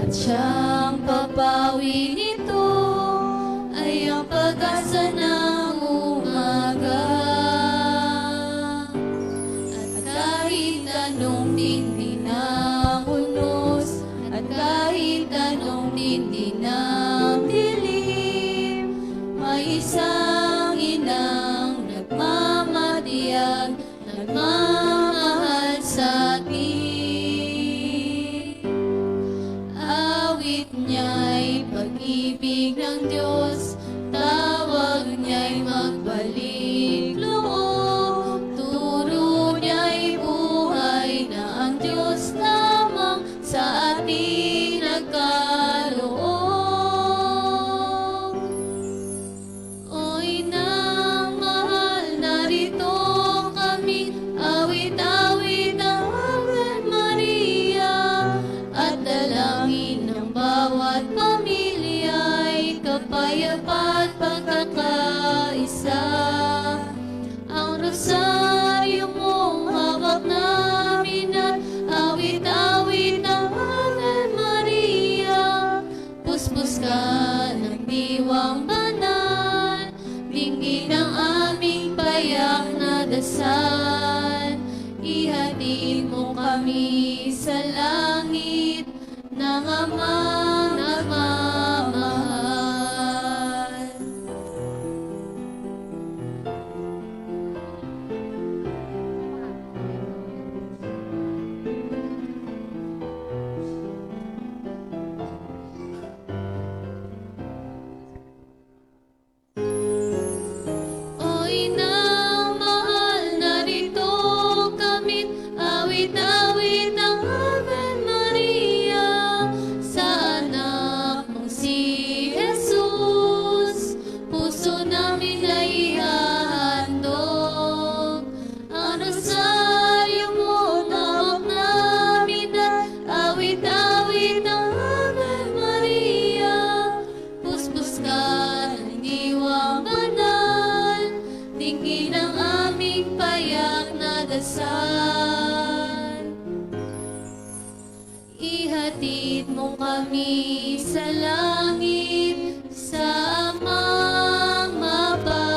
at siyang papawi nito ay ang pag-asa ng umaga. At kahit anong dingdin ang unos, at kahit anong dingdin ang dilim, may isang inang nagmamatiag, nagmamahal sa atin. Awit niya'y pag-ibig ng Diyos, tawag niya'y magbalik loob, turo niya'y buhay na ang Diyos lamang sa atin nagkaloob. Oy, nang mahal, narito kami, awit-awit ang Ave Maria, at dalangin ng bawat pamilya'y kapayapaan at pagkakaisa. Ang rosaryo mong hawak namin at awit-awit ang Ave Maria, puspos ka ng diwang banal, dinggin ang aming payak na dasal. Ihatid mo kami sa langit ng Amang nagmamahal. Oy, nang mahal, narito kami, awit-awit ang Ave Maria sa anak mong si Jesus. Puso namin ay ihahandog, ang rosaryo mo hawak namin, at awit-awit ang Ave Maria. Puspos ka ng diwang banal, dinggin ang aming payak na dasal. Ihatid mo kami sa langit sa Amang mapagmahal.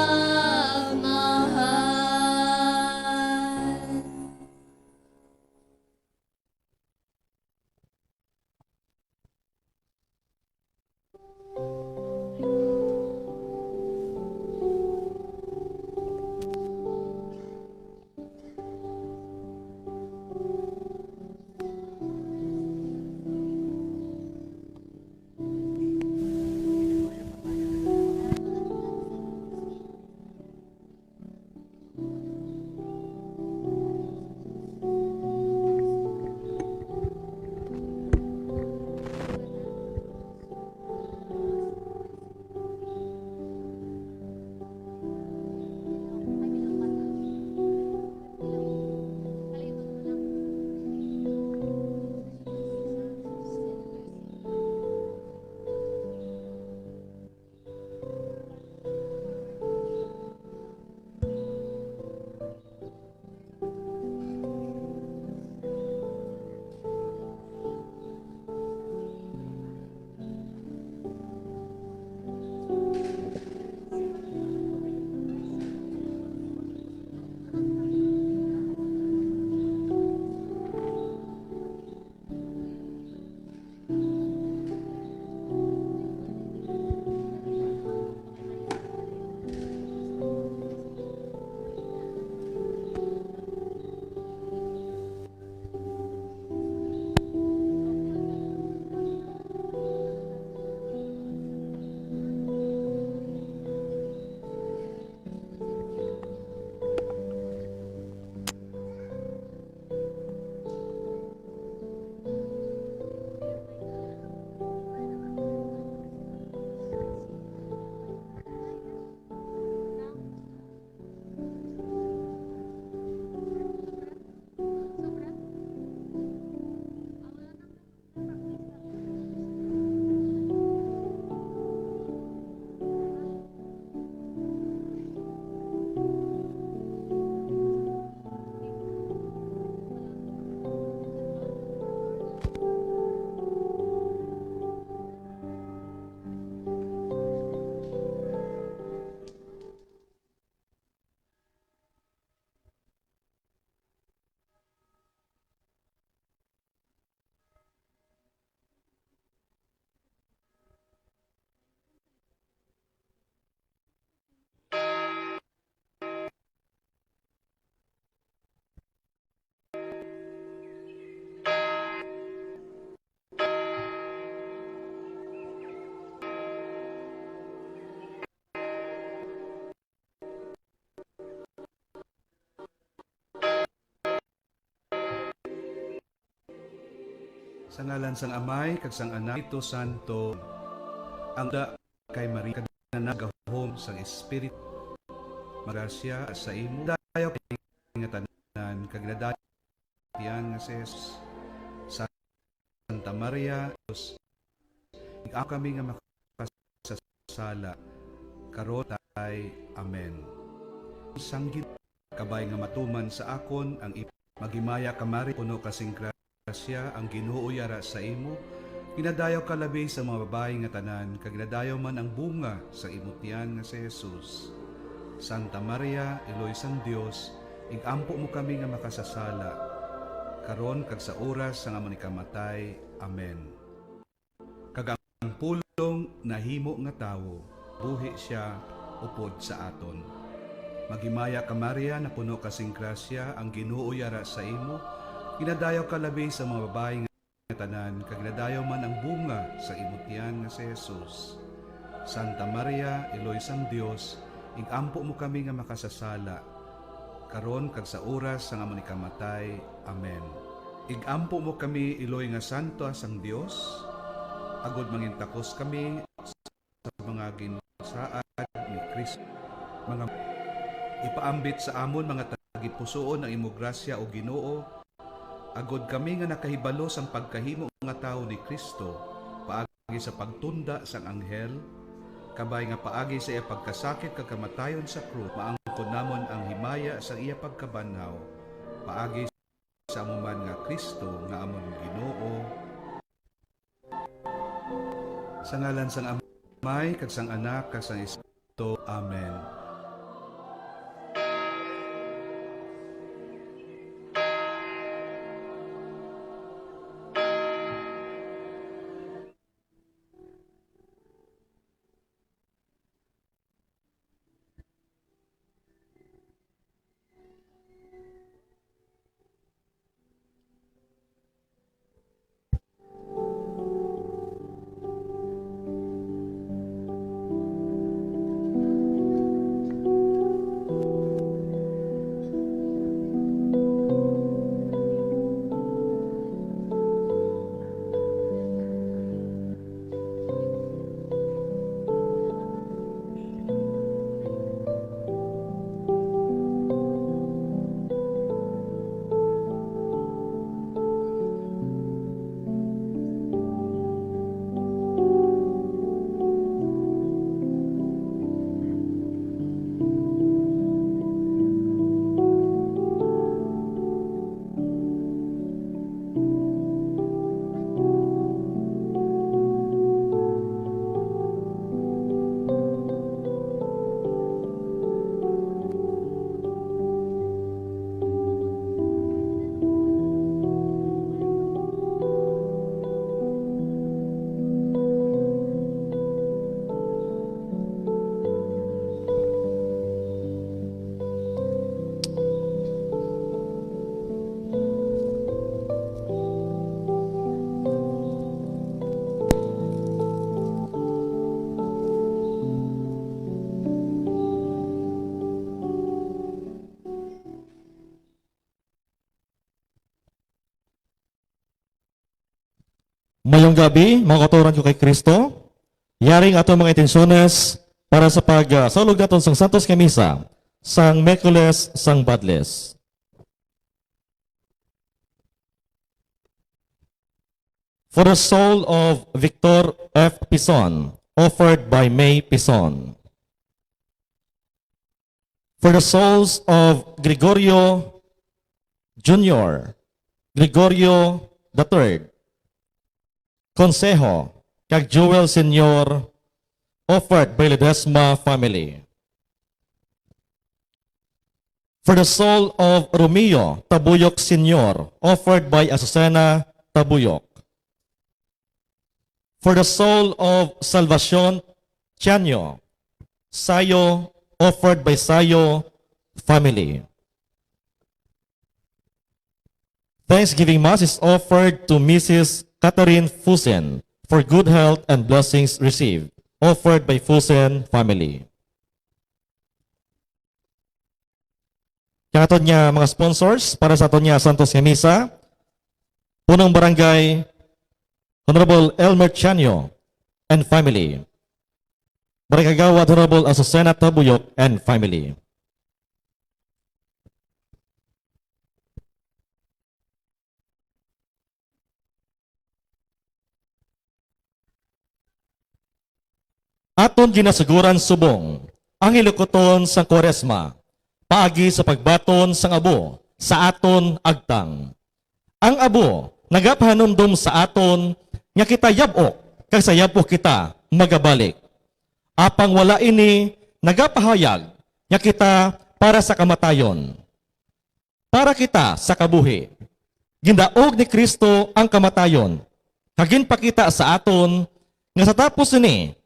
Sa ngalan sang Amay, kag sang Anak, Espiritu Santo. Ang da kay Maria, kag nanagahom sang Espiritu. Magrasya sa imo, dayaw kay nga tanan, kag nadayaw tiyan nga si Jesus. Santa Maria, Dios, ig-am kami nga makasasala, karon tay. Amen. Sang Gin-, kabay nga matuman sa akon ang im-, maghimaya ka, Maria, puno ka sing grasya, ang Ginoo yara sa imo. Ginadayaw ka labi sa mga babayi nga tanan, kag ginadayaw man ang bunga sa imo tiyan nga si Jesus. Santa Maria, Iloy sang Dios, ig-ampo mo kami nga makasasala, karon kag sa oras sang amon ikamatay. Amen. Kag ang pulong nahimo nga tawo, buhi sia upod sa aton. Maghimaya ka, Maria, napuno ka sing grasya, ang Ginoo yara sa imo. Ginadayaw ka labi sa mga babayi nga tanan, kag ginadayaw man ang bunga sa imo tiyan nga si Jesus. Santa Maria, Iloy sang Dios, ig-ampo mo kami nga makasasala, karon kag sa oras sang amon ikamatay. Amen. Ig-ampo mo kami, Iloy nga Santa sang Dios, agod mangintakos kami sa mga ginsaad ni Cristo. Mga ipaambit sa amon mga tagipusoon ang imo grasya, O Ginoo, agod kami nga nakahibalo sang pagkahimo nga tawo ni Cristo, paagi sa pagtunda sang anghel, kabay nga paagi sa iya pagkasakit kag kamatayon sa krus, maangkon namon ang himaya sang iya pagkabanhaw, paagi sa amo man nga Cristo nga amon Ginoo. Sa ngalan sang Amay, kag sang Anak, kag sang Espiritu. Amen. Mayong gabi, mga kauturan ko kay Kristo. Yari ang aton mga intensyones para sa pag, ah, saulog naton sang Santos nga Misa, sang Miyerkules sang Badles. For the soul of Victor F. Pison, offered by May Pison. For the souls of Gregorio Junior, Gregorio the third, Consejo, kag Joel Senior, offered by Ledesma family. For the soul of Romeo Tabuyok Senior, offered by Azucena Tabuyok. For the soul of Salvacion Chanyo, Sayo, offered by Sayo family. Thanksgiving Mass is offered to Missus Catherine Fusen for good health and blessings received, offered by Fusen family. Kag aton nga mga sponsors para sa aton nga Santos nga Misa, Punong Barangay Honorable Elmer Chanyo and family. Barangay Kagawad, Honorable Azucena Tabuyok and family. Aton ginasuguran subong ang hilukuton sang Kwaresma paagi sa pagbaton sang abo sa aton agtang. Ang abo nagapahanumdom sa aton nga kita yab-ok kag sa yab-ok kita magabalik. Apang wala ini nagapahayag nga kita para sa kamatayon. Para kita sa kabuhi. Gindaog ni Cristo ang kamatayon, kag ginpakita sa aton nga sa tapos sini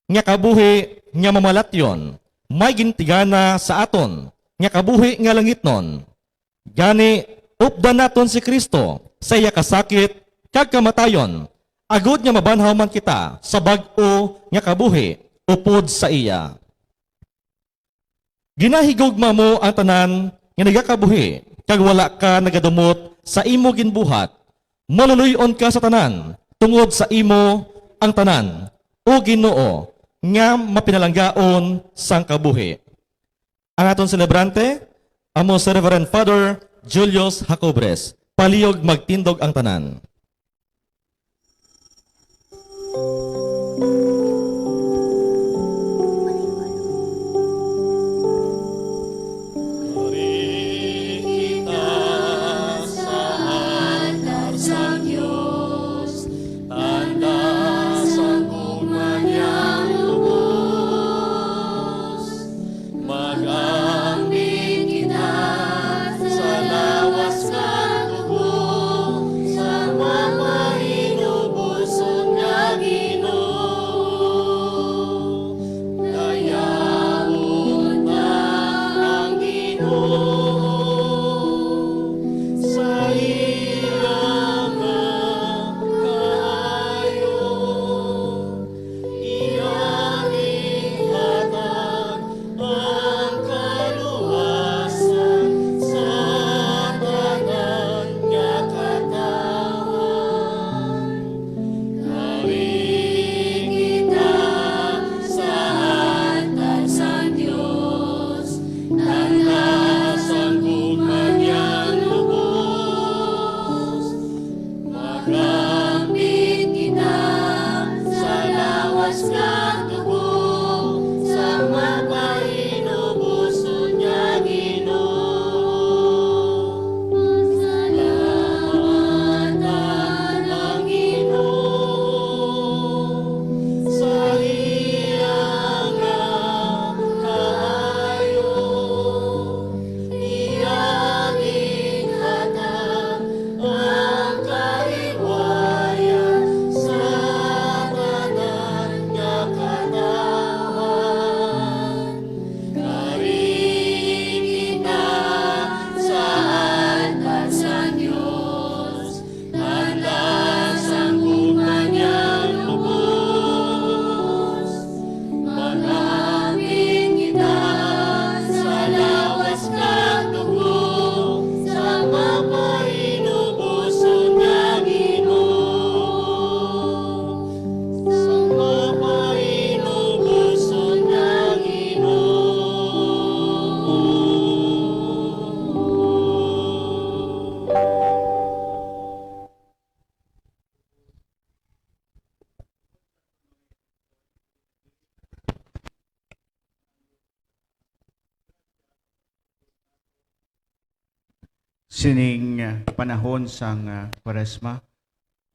nga kabuhi nga mamalatyon, may gintigana sa aton nga kabuhi nga langitnon. Gani, updan naton si Cristo sa iya kasakit kag kamatayon, agod nga mabanhaw man kita sa bag-o nga kabuhi upod sa iya. Ginahigugma mo ang tanan nga nagakabuhi, kag wala ka nagadumot sa imo ginbuhat. Maluloy-on ka sa tanan, tungod sa imo ang tanan, O Ginoo, nga mapinalanggaon sang kabuhi. Ang aton selebrante amo si Reverend Father Julius Jacobres. Palihog magtindog ang tanan. Kari kita sa altar sang Dios, tanda sang gugma niyang lubos. Mag-ambit kita sa lawas nga dugo, sa mapainubuson nga Ginoo. Dayawon ta ang Ginoo sa iya nga kaayo. Iya ginhatag ang kaluwasan sa tanan nga katawhan. Kari kita sa altar sang Dios, tanda sang gugma niyang lubos. Mag-ambit kita sa lawas nga dugo, sa mapainubuson nga Ginoo. Pasalamatan ang Ginoo sa iya nga kaayo. Iya ginhatag ang kaliwayan sa tanan nga katawhan. Kari kita sa altar sang Dios, tanda sang gugma niyang lubos. Mag-ambit kita sa lawas kag dugo, sa mapainubuson nga Ginoo. Sa mapainubuson nga Ginoo. Sining, ah, panahon sang, ah, Kwaresma,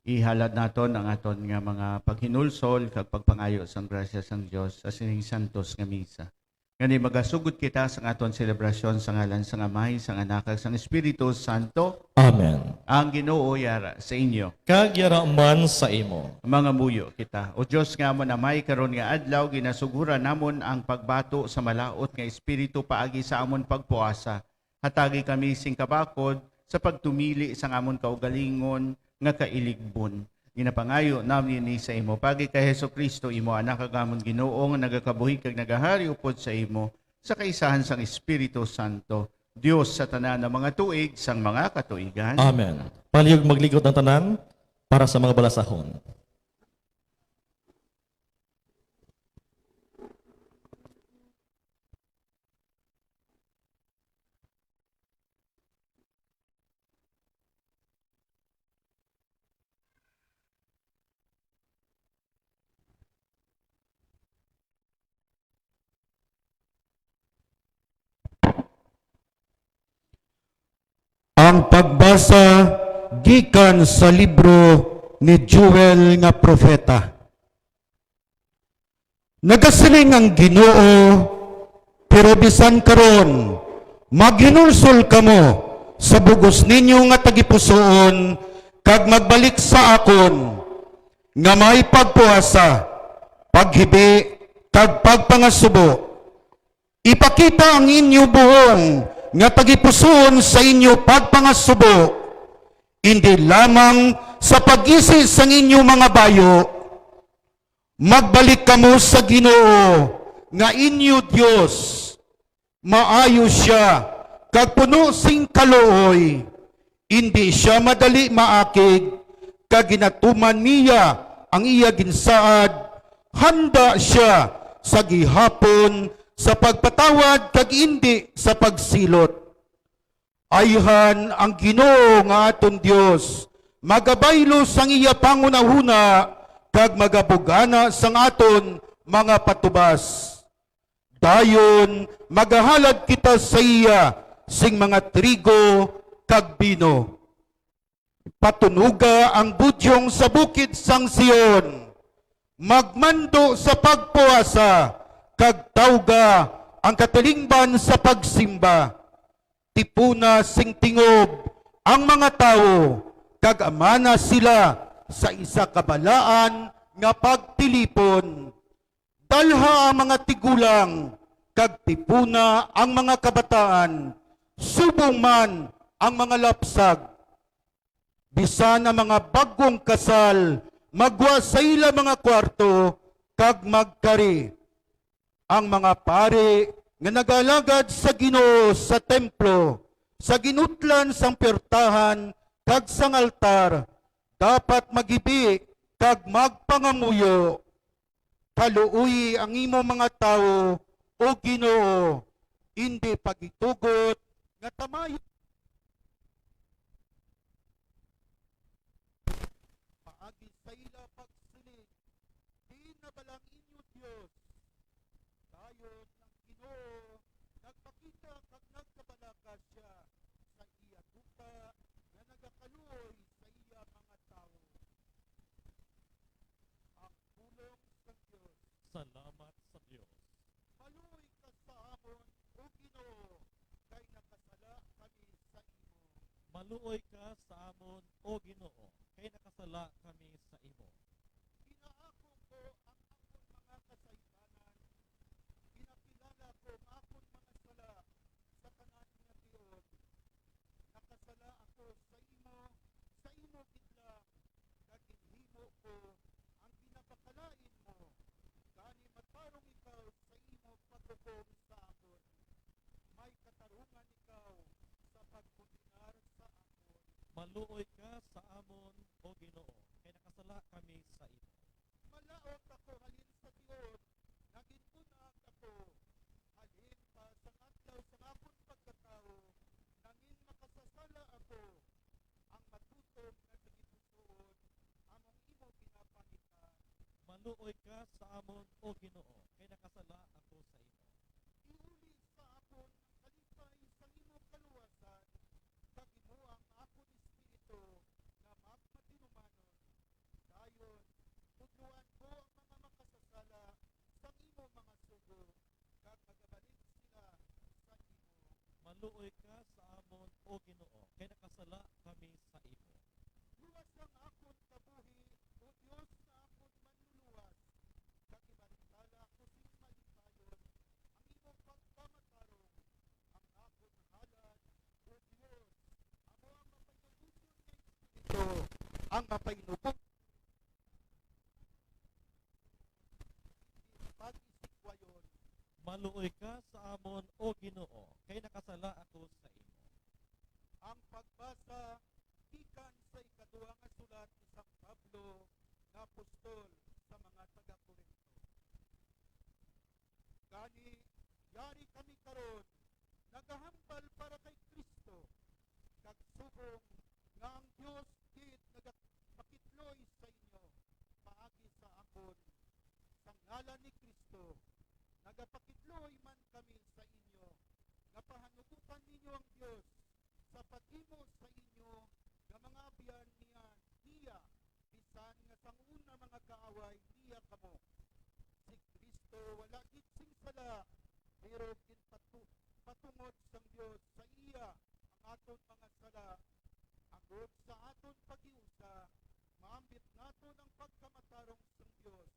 ihalad naton ang aton nga mga paghinulsol kag pagpangayo sang grasya sang Dios sa sining santos nga misa. Gani, magasugod kita sang aton selebrasyon sa ngalan sang Amay, sang Anak, kag sang Espiritu Santo. Amen. Ang Ginoo yara sa inyo. Kag yara man sa imo. Mangamuyo kita. O Dios nga amon Amay, karon nga adlaw ginasuguran namon ang pagbato sa malaut nga Espiritu paagi sa amon pagpuasa. Hatagi kami sing kabakod sa pagtumili sang amon kaugalingon nga kailigbon. Ginapangayo namin ini sa imo paagi kay Jesu-Cristo, imo Anak, kag amon Ginoo, nga nagakabuhi kag nagahari upod sa imo sa kaisahan sang Espiritu Santo, Dios sa tanan nga mga tuig sang mga katuigan. Amen. Palihog maglikot ang tanan. para sa mga balasahon. Ang pagbasa gikan sa libro ni Joel nga propeta. Nagasiling ang Ginoo, "Pero bisan karon, maghinulsol kamo sa bug-os ninyo nga tagipusoon, kag magbalik sa akon, nga may pagpuasa, paghibi, kag pagpangasubo. Ipakita ang inyo buhong nga tagipusoon sa inyo pagpangasubo, indi lamang sa pag-isi sang inyo mga bayo. Magbalik kamo sa Ginoo nga inyo Dios. Maayo sia kag puno sing kaluoy. Indi sia madali maakig, kag ginatuman niya ang iya ginsaad. Handa sia sa gihapon sa pagpatawad kag indi sa pagsilot. Ayhan ang Ginoo nga aton Dios, magabaylo sang iya panghunahuna, kag magabugana sang aton mga patubas. Dayon magahalad kita sa iya sing mga trigo kag bino. Patunoga ang budyong sa bukid sang Sion, magmando sa pagpuasa, kag tawga ang katilingban sa pagsimba. Tipuna sing tingob ang mga tawo, kag amana sila sa isa ka balaan nga pagtilipon. Dalha ang mga tigulang, kag tipuna ang mga kabataan, subong man ang mga lapsag. Bisan ang mga bag-ong kasal, magwa sa ila mga kuwarto, kag magkari. Ang mga pari nga nag-alagad sa Ginoo sa templo, sa ginutlan sang puwertahan kag sang altar, dapat maghibi kag magpangamuyo. Kaluoyi ang imo mga tawo, O Ginoo, indi pagitugot nga tamayon. Paagi sa ila pagsiling, "Diin na bala ang inyo Dios?" Dayon ang Ginoo nagpakita kag nagkabalaka sia sa iya duta nga nagakaluoy sa iya mga tawo. Ang pulong sang Dios. Salamat sa Dios. Maluoy ka sa amon, O Ginoo, kay nakasala kami sa imo. Maluoy ka sa amon, O Ginoo, kay nakasala kami sa imo. Ginaako ko ang akon mga kasaypanan, ginakilala ko ang akon mga sala sa tanan nga tion. Nakasala ako sa imo, sa imo gid lang, kag ginhimo ko ang ginapakalain mo. Gani matarong ikaw sa imo paghukom sa akon. May katarungan ikaw sa pagkondenar sa akon. Maluoy ka sa amon, O Ginoo, kay nakasala kami sa imo. Malaut ako halin sa tion, nagin bun-ag ako. Halin pa sang adlaw sang akon pagkatawo, nangin makasasala ako. Ang matutom nga tagipusoon, among imo ginapangitan. Maluoy ka sa amon, O Ginoo, kay nakasala ako sa imo. Iuli sa akon ang kalipay sang imo kaluwasan, kag imo ang akon espiritu nga magmatinumanon. Dayon, tudloan ko ang mga makasasala sang imo mga sugo, kag magabalik sila sa imo. Maluoy ka sa amon, O Ginoo, kay nakasala kami sa imo. Luwas ang akon kabuhi, O Dios nga akon Manluluwas, kag ibantala ko sing malipayon ang imo pagpamatarong. Ang akon halad, O Dios, amo ang mapainugoson nga espiritu, ang mapainugoson pag-isigwayon. Maluoy ka sa amon, O Ginoo, kay nakasala ako sa imo. Ang pagbasa gikan sa ikaduha nga sulat ni San Dios gid nagapakitloy sa inyo paagi sa akon. Sa ngalan ni Cristo, nagapakitloy man kami sa inyo nga pahanugotan ninyo ang Dios sa paghimo sa inyo nga mga abyan niya, niya, bisan nga sang una mga kaaway niya kamo. Si Cristo wala gid sing sala, pero ginpatu-, patungod sang Dios sa iya ang aton mga sala, agod sa aton paghiusa, maambit naton ang pagkamatarong sang Dios.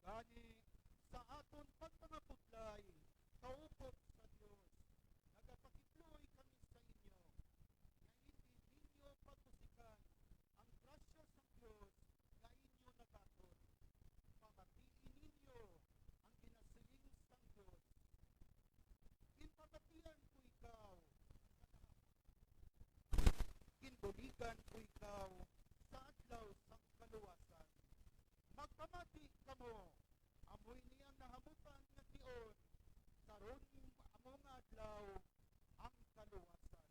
Gani, sa aton pagpangabudlay, kaupod sa Dios, nagapakitloy kami sa inyo, nga indi ninyo pag-usikan ang grasya sang Dios nga inyo nagakon. Pamatii ninyo ang ginasiling sang Dios. Ginpamatian ko ikaw, ginbuligan ko ikaw sa adlaw sang kaluwasan. Magpamati kamo, amo ini ang nahamutan nga tion, karon amo nga adlaw ang kaluwasan.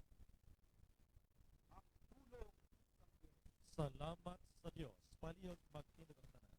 Ang pulong sang Dios. Salamat sa Dios. Palihog magtindog ang tanan.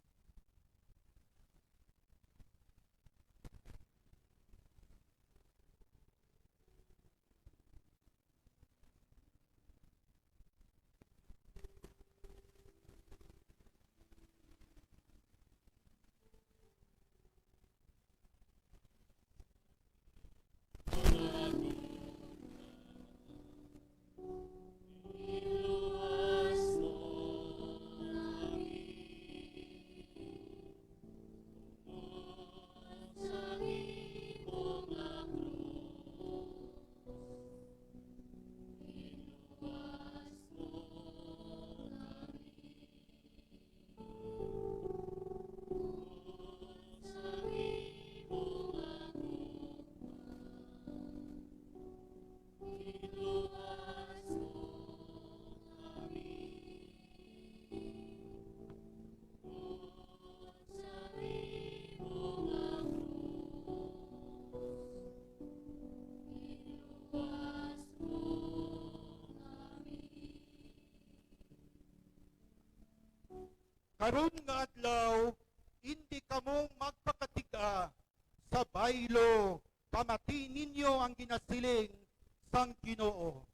Karon nga adlaw, indi kamo magpakatig-a sa baylo, pamati ninyo ang ginasiling sang Ginoo.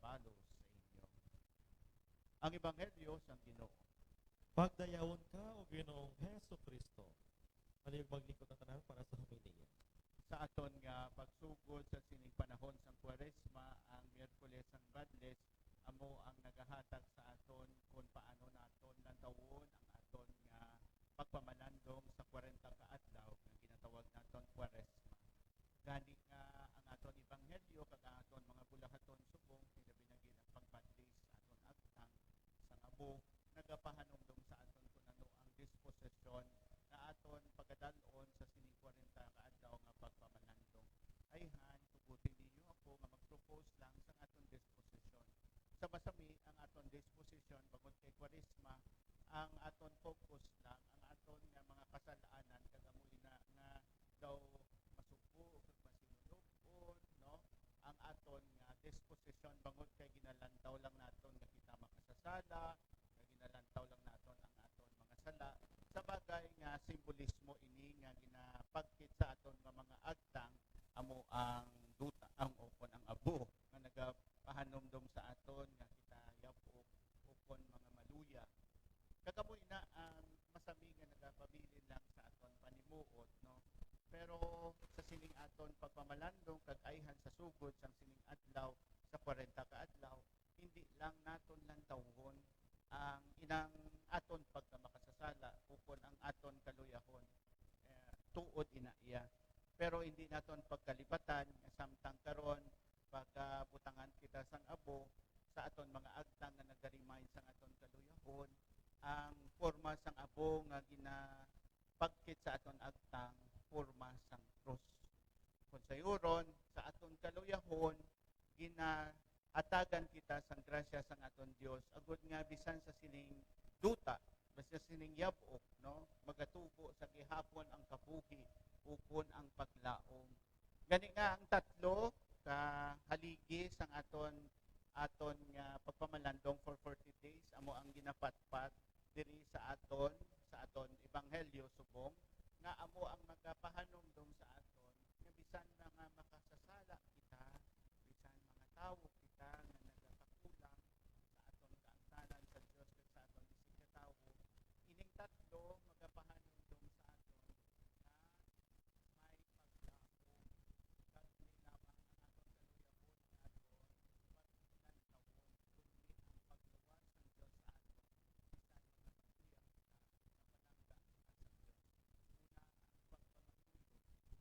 pagpalo sa inyo. Ang Ebanghelyo sang Ginoo. Pagdayawon ka, O Ginoong Jesu-Cristo. Malihog maglingkod ang tanan para sa homilya. Sa aton nga pagsugod sa sining panahon sang Kwaresma, ang Miyerkules sang Badles amo ang nagahatag sa aton kon paano naton lantawon ang aton nga pagpamalandong sa kwarenta ka adlaw nga ginatawag naton Kwaresma. Gani nga ang aton ebanghelyo kag ang aton mga bulahaton subong, hilabi na gid ang pagbadlis sa aton agtang sang abo, nagapahanumdom sa aton kon ano ang disposisyon nga aton pagadal-on sa sining kwarenta ka adlaw nga pagpamalandong. Ayhan, tuguti ninyo ako nga mag-propose lang sang aton disposisyon. Sa masami, ang aton disposisyon bangod kay Kwaresma, ang aton focus lang, ang aton nga mga kasal-anan, kag amo ina nga daw masubo kag masinulog-on, no? Ang aton nga disposisyon bangod kay ginalantaw lang naton nga kita makasasala, nga ginalantaw lang naton ang aton mga sala. Sa bagay nga simbolismo ini nga ginapagkit sa aton nga mga agtang, amo ang duta, ang, o kon ang abo nga nagapahanumdom sa aton nga kita yab-ok o kon mga maluya. Kag amo ina ang masami nga nagapabilin lang sa aton panimuot, no? Pero sa sining aton pagpamalandong kag ayhan sa sugod sang sining adlaw, sa kwarenta ka adlaw, hindi lang naton lantawon ang inang aton pagkamakasasala ukon ang aton kaluyahon. Eh, tuod ina iya. Pero hindi naton pagkalibatan nga samtang karon pagabutangan kita sang abo sa aton mga agtang nga naga-remind sang aton kaluyahon, ang porma sang abo nga ginapagkit sa aton agtang, porma sang krus. Kon sayuron, sa aton kaluyahon, ginaatagan kita sang grasya sang aton Dios, agud nga bisan sa sining duta, bisan sa sining yab-ok, no, magatubo sa gihapon ang kabuhi ukon ang paglaom. Gani nga ang tatlo ka haligi sang aton, aton nga pagpamalandong for forty days amo ang ginapatpat diri sa aton, sa aton ebanghelyo subong nga amo ang magapahanumdom sa aton nga bisan na nga makasasala kita, bisan mga tawo kita nga nagakakulang sa aton kaangtanan sa Dios kag sa aton isigkatawo, ining tatlo magapahanumdom sa aton nga may paglaom, kag hindi lamang ang aton kaluyahon nga aton paglantaw, kundi ang pagluwas sang Dios sa aton, bisan mga maluya kita nga palangga kita sa Dios. Una, ang pagpamatuyon.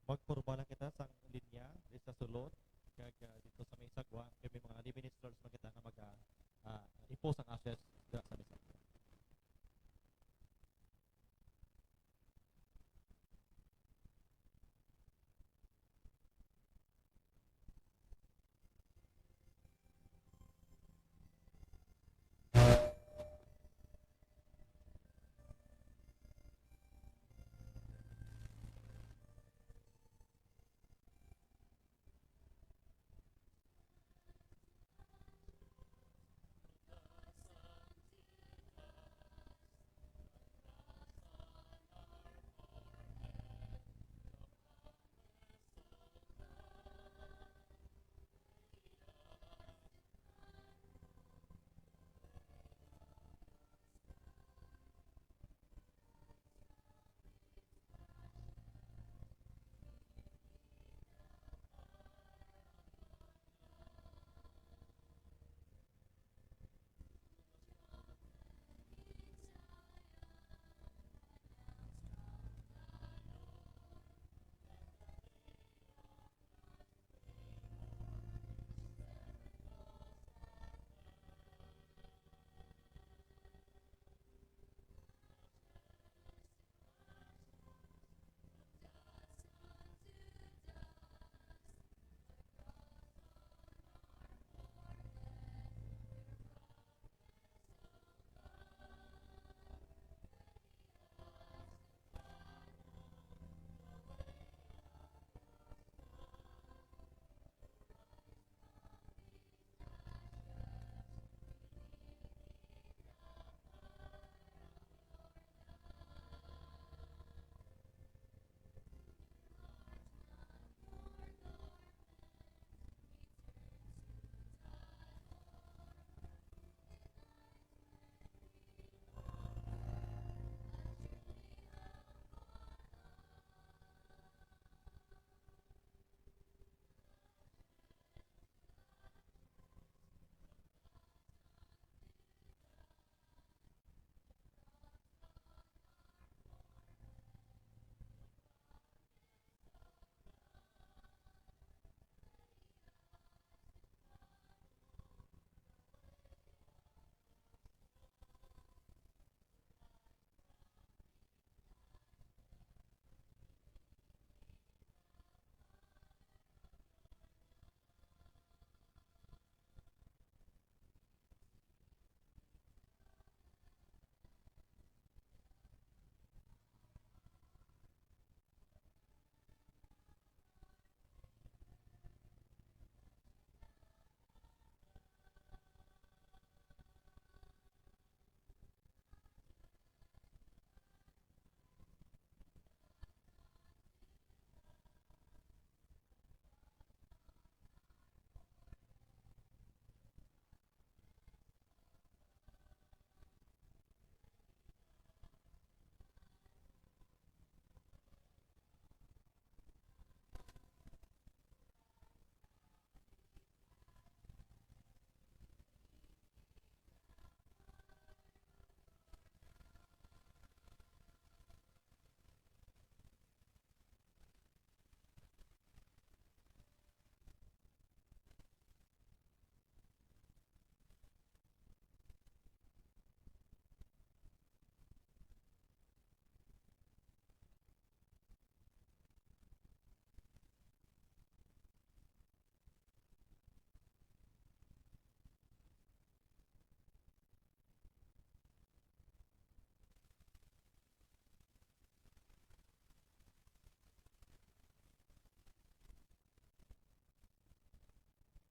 Magporma lang kita sang linya diri sa sulod, kag, ah, dito sa may sagwa, kay may mga lay ministers man kita nga mag, ah, ah, i-post ang ashes dira sa may sagwa.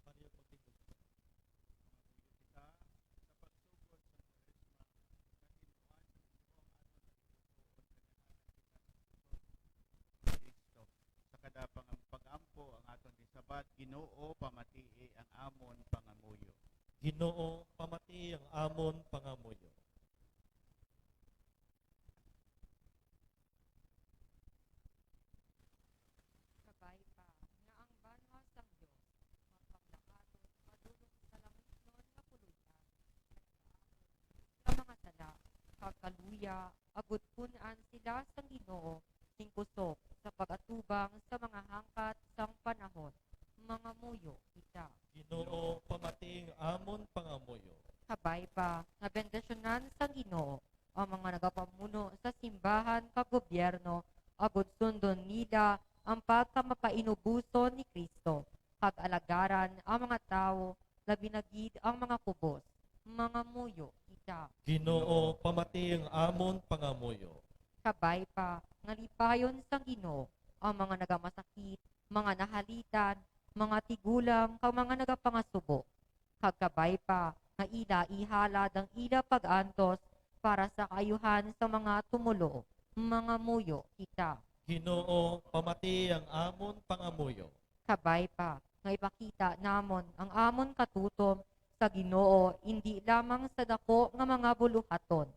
Pareho pagtindog. Kita sa pagsugod sa Kwaresma, katinuan sa Ginoo ang aton pagtuon, kag naghatag kita sa pulong ni Kristo. Sa kada pang-, pag-ampo ang aton gisabat, Ginoo, pamatii ang amon pangamuyo. Ginoo, pamatii ang amon pangamuyo. Kabay pa nga ang banwa sang Dios mapanglakat padulong sa langitnon nga puloy-an, sa mga sala kag kaluya, agud kun-an sila sang Ginoo sing kusog sa pag-atubang sa mga hangkat sang panahon. Mangamuyo kita. Ginoo, pamati ang amon pangamuyo. Kabay pa nga bendisyonan sang Ginoo ang mga nagapamuno sa simbahan kag gobyerno, agod sundon nila ang pagkamapainuboson ni Cristo, kag alagaran ang mga tawo, labi na gid ang mga kubos. Mangamuyo kita. Ginoo, pamati ang amon pangamuyo. Kabay pa nga lipayon sang Ginoo ang mga nagamasakit, mga nahalitan, mga tigulang, kag mga nagapangasubo, kag kabay pa nga ila ihalad ang ila pag-antos para sa kaayuhan sa mga tumoluo. Mangamuyo kita. Ginoo, pamati ang amon pangamuyo. Kabay pa nga ipakita namon ang amon katutom sa Ginoo, indi lamang sa daku nga mga buluhaton,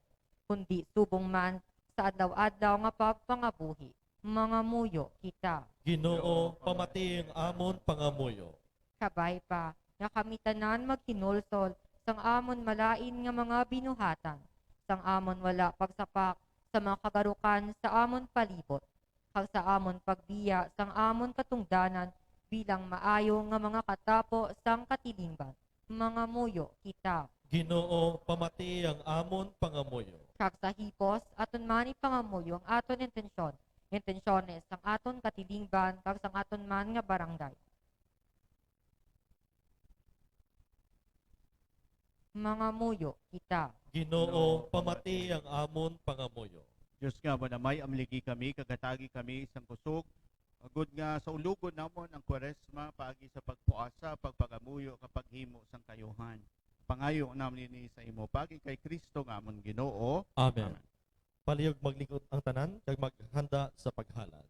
kundi subong man sa adlaw-adlaw nga pagpangabuhi. Mangamuyo kita. Ginoo, pamati ang amon pangamuyo. Kabay pa nga kami tanan maghinulsol sang amon malain nga mga binuhatan, sang amon wala pagsapak sa mga kagarukan sa amon palibot, kag sa amon pagbiya sang amon katungdanan bilang maayo nga mga katapo sang katilingban. Mangamuyo kita. Ginoo, pamati ang amon pangamuyo. Kag sa hipos, aton man ipangamuyo ang aton intensyon, intensyones sang aton katilingban, kag sang aton man nga barangay. Mangamuyo kita. Ginoo, pamati ang amon pangamuyo. Dios nga amon Amay, amligi kami, kag hatagi kami sang kusog, agod nga saulogon namon ang Kwaresma paagi sa pagpuasa, pagpangamuyo, kag paghimo sang kaayuhan. Pangayo namon ini sa imo, paagi kay Cristo nga amon Ginoo. Amen. Amen. Palihog maglingkod ang tanan kag maghanda sa paghalad.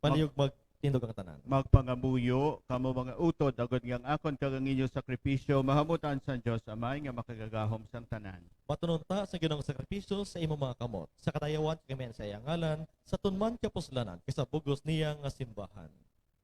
Palihog magtindog ang tanan. Magpangamuyo kamo, mga utod, agod nga ang akon kag ang inyo sakripisyo mahamutan sang Dios Amay nga makagagahom sang tanan. Matunong ta sa Ginoong sakripisyo sa imo mga kamot, sa kadayawan kag kami sa iya ngalan, sa tunman kapuslanan, kag sa bug-os niya nga simbahan.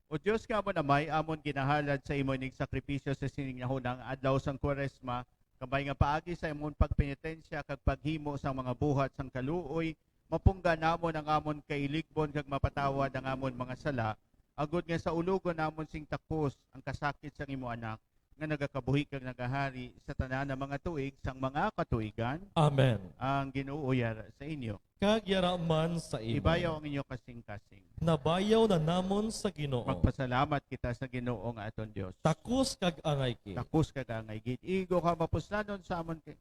O Dios nga amon Amay, amon ginahalad sa imo ining sakripisyo sa sining nahunang adlaw sang Kwaresma, kabay nga paagi sa amon pagpenitensya kag paghimo sang mga buhat sang kaluoy, mapungga namon ang amon kailigbon kag mapatawad ang amon mga sala, agod nga saulogon namon sing takos ang kasakit sang imo Anak, nga nagakabuhi kag nagahari sa tanan nga mga tuig sang mga katuigan. Amen. Ang Ginoo yara sa inyo. Kag yara man sa imo. Ibayaw ang inyo kasing-kasing. Nabayaw na namon sa Ginoo. Magpasalamat kita sa Ginoo nga aton Dios. Takos kag angay gid. Takos kag angay gid. Igo ka mapuslanon sa amon kay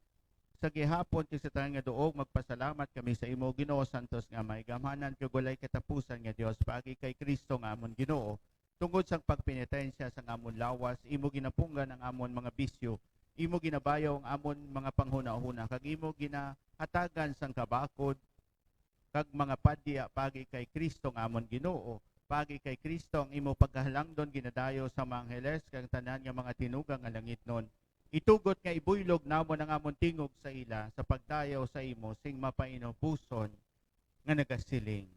sa gihapon kag sa tanan nga duog, magpasalamat kami sa imo, Ginoo, santos nga may gamhanan kag walay katapusan nga Dios, paagi kay Cristo nga amon Ginoo, Tungod sang pagpenitensya sang amon lawas, imo ginapunggan ang amon mga bisyo, imo ginabayaw ang amon mga panghunahuna, kag imo ginahatagan sang kabakod kag mga padya paagi kay Cristo nga amon Ginoo. Paagi kay Cristo ang imo pagkahalangdon ginadayo sa mga angheles kag tanan nga mga tinuga nga langitnon. Itugot nga ibuylog namon ang amon tingog sa ila sa pagdayaw sa imo sing mapainupuson nga nagasiling.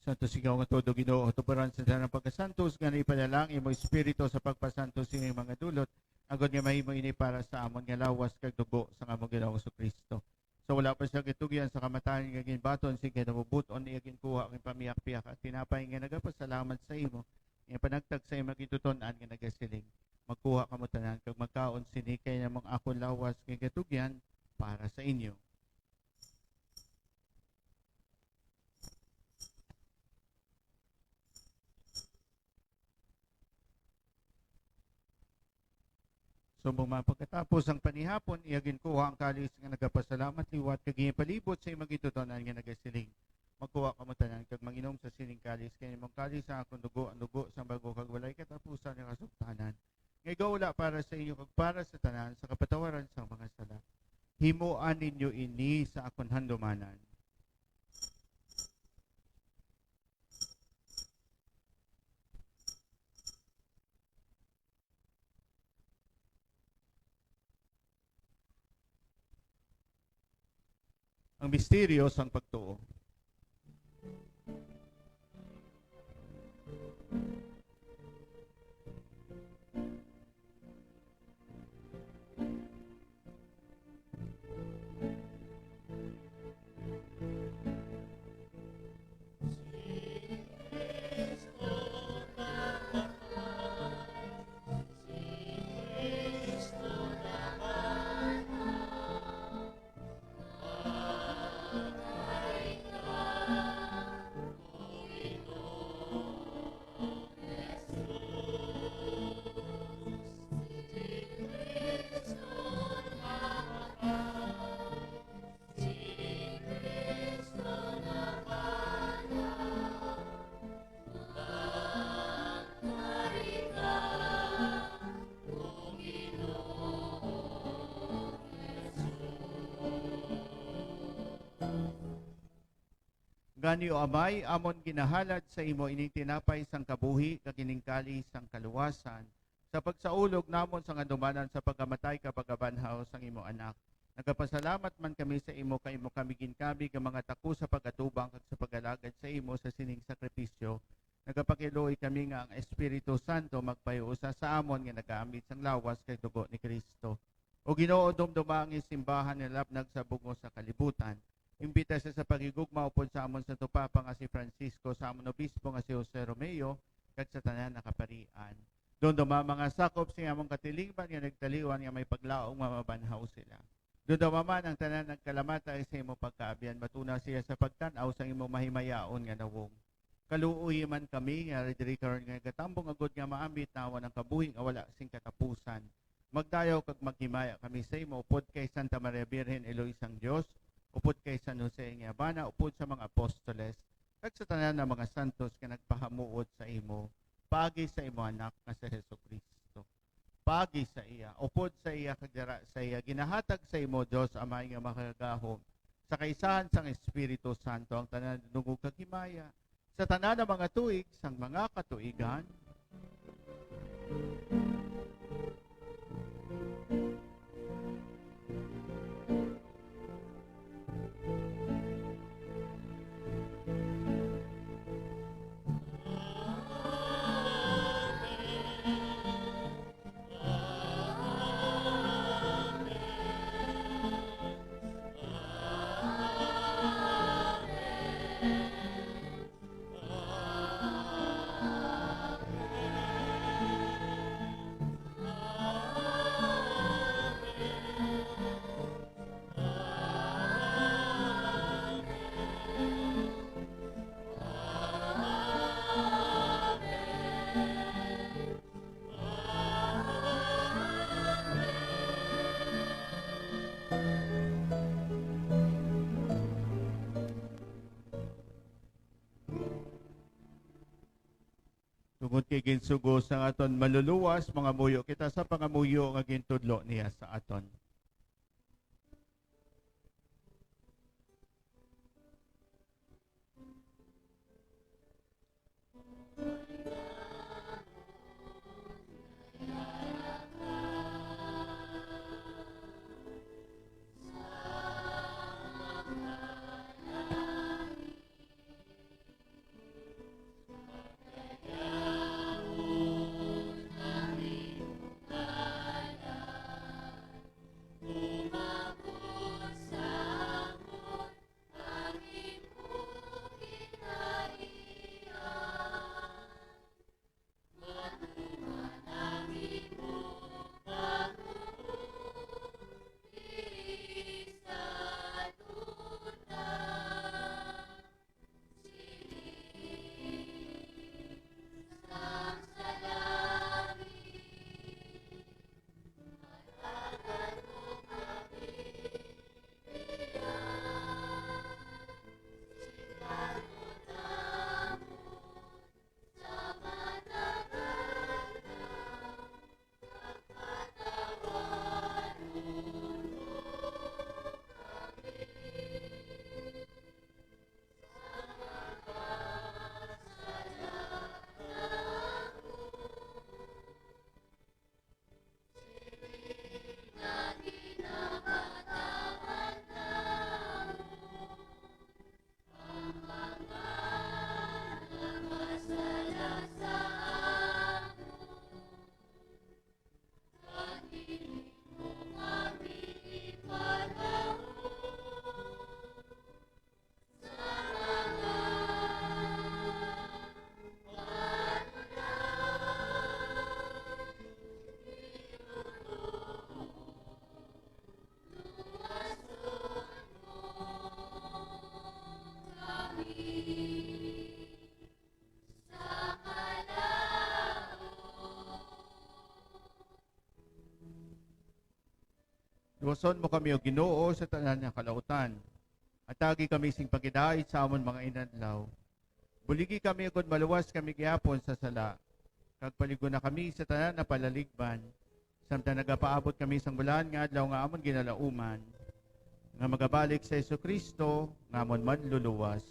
Santos ikaw nga todo, Ginoo, tuparan sa tanan pagkasantos, nga ipadala ang imo Espiritu sa pagpasantos sa iyang mga dulot, agod nga mahimo ini para sa amon nga lawas kag dugo sang among Ginoong Jesu-Cristo. Sa wala pa siya gitugyan sa kamatayon, nga ginbaton sing kinabubut-on, iya ginkuha ang pamiyakpiyak at tinapay nga nagapasalamat sa imo, nga panagtag sa imo gitutun-an nga nagasiling, "Magkuha kamo tanan kag magkaon sini, kay amo ang akon lawas nga gatugyan para sa inyo." Subong man pagkatapos ang panihapon, iya ginkuha ang kalis nga nagapasalamat liwat kag ginpalibot sa imo gintutun-an nga nagasiling, "Magkuha kamo tanan kag manginom sa sining kalis, kay amo ini ang kalis sa akon dugo, ang dugo sang bag-o kag walay katapusan nga kasugtanan, nga igawala para sa inyo kag para sa tanan sa kapatawaran sang mga sala. Himoa ninyo ini sa akon handumanan." Ang misteryo sang pagtuo. Gani, O Amay, amon ginahalad sa imo ining tinapay sang kabuhi kag ining kalis sang kaluwasan, sa pagsaulog namon sang handumanan sa pagkamatay kag pagkabanhaw sang imo Anak. Nagapasalamat man kami sa imo kay imo kami ginkabig nga mga tako sa pag-atubang kag sa pag-alagad sa imo sa sining sakripisyo. Nagapakiluoy kami nga ang Espiritu Santo magpahiusa sa amon nga nagaambit sang lawas kag dugo ni Cristo. O Ginoo, dumduma ang simbahan nga lapnag sa bug-os sa kalibutan. Imbita siya sa paghigugma upod sa amon sa Papa nga si Francisco, sa amon obispo nga si Jose Romeo, kag sa tanan nga kaparian. Dumduma mga sakop sing amon katilingban nga nagtaliwan nga may paglaom nga mabanhaw sila. Dumduma man ang tanan nagkalamatay sa imo pagkaabyan, matuna siya sa pagtan-aw sang imo mahimayaon nga nawong. Kaluoyi man kami nga diri karon nga gatambong agod nga maambit nawa ang kabuhi nga wala sing katapusan. Magdayaw kag maghimaya kami sa imo upod kay Santa Maria Birhen, Iloy sang Dios, upod kay San Jose nga bana, upod sa mga apostoles, kag sa tanan nga mga santos nga nagpahamuot sa imo, paagi sa imo Anak nga si Jesu-Cristo. Paagi sa iya, upod sa iya, kag dira sa iya, ginahatag sa imo, Dios Amay nga makagagahom, sa kaisahan sang Espiritu Santo, ang tanan nga dungog kag himaya, sa tanan nga mga tuig sang mga katuigan. Tungod kay ginsugo sang aton Manluluwas, mangamuyo kita sa pangamuyo nga gintudlo niya sa aton. Luwason mo kami, O Ginoo, sa tanan nga kalautan. Hatagi kami sing paghidait sa amon mga inadlaw. Buligi kami agod maluwas kami gihapon sa sala, kag palig-onna kami sa tanan nga palaligban, samtang nagapaabot kami sang bulahan nga adlaw nga amon ginalauman, nga magabalik si Jesu-Cristo nga amon Manluluwas.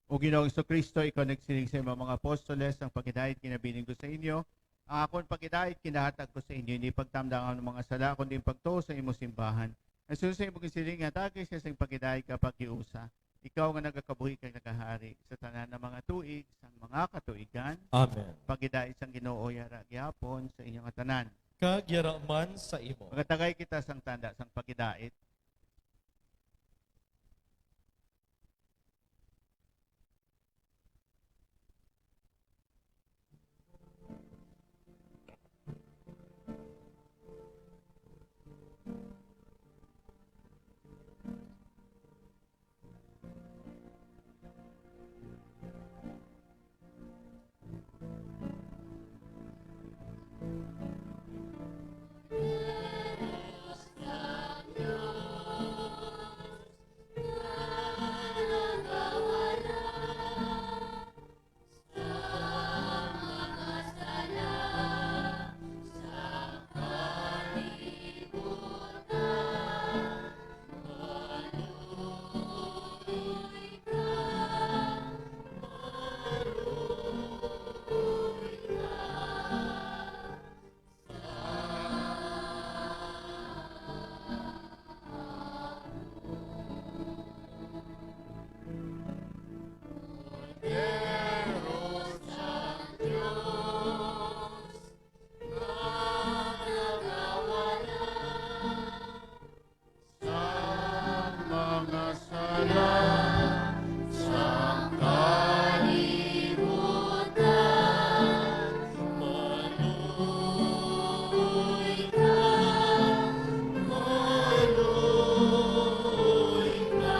O Ginoong Jesu-Cristo, ikaw nagsiling sa imong mga apostoles, "Ang paghidait ginabilin ko sa inyo, ang akon paghidait ginahatag ko sa inyo." Hindi pagtamdang ang mga sala, kundi ang pagtuo sa imong simbahan. Ang susi sa imong siling nga hatagi siya sing paghidait kapaghiusa. Ikaw nga nagakabuhi kag nagahari sa tanan nga mga tuig, sang mga katuigan. Amen. Paghidait sang Ginoo, yara gihapon sa inyo nga tanan. Kag yara man sa imo. Magatagay kita sang tanda sang paghidait. Sa mga sala sa kalibutan, maluoy ka, maluoy ka.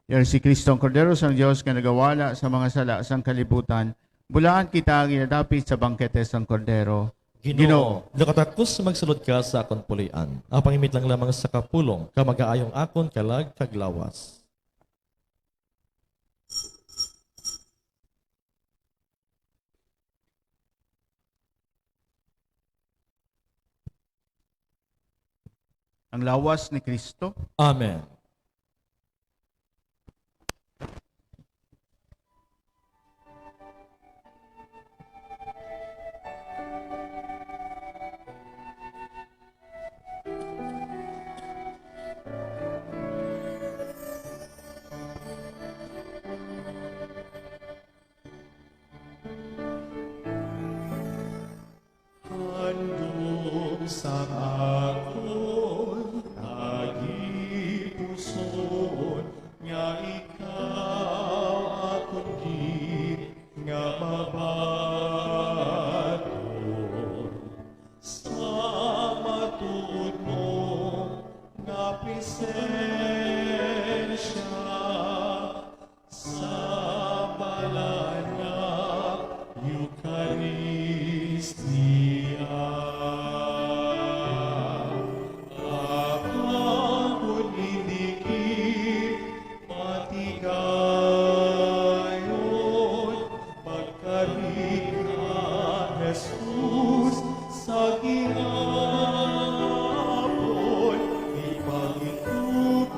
Yari si Cristo, ang Kordero sang Dios, nga nagawala sa mga sala sang kalibutan. Bulaan kita nga ginadapit sa bangkete sang Kordero. Ginoo, Ginoo, nakatakos magsulod ka sa akon puloy-an. Ang pangimit lang lamang sa kapulong, ka magaayong akon kalag kag lawas. Ang lawas ni Cristo. Amen. Handom sa akon tagipuson, nga ikaw akon gid nga mabaton, sa matuod mo nga presensya. Sa balaan nga Eucharistia, apan kon hindi gid matigayon, pagkari ka, Jesus, sa gihapon, ipangitug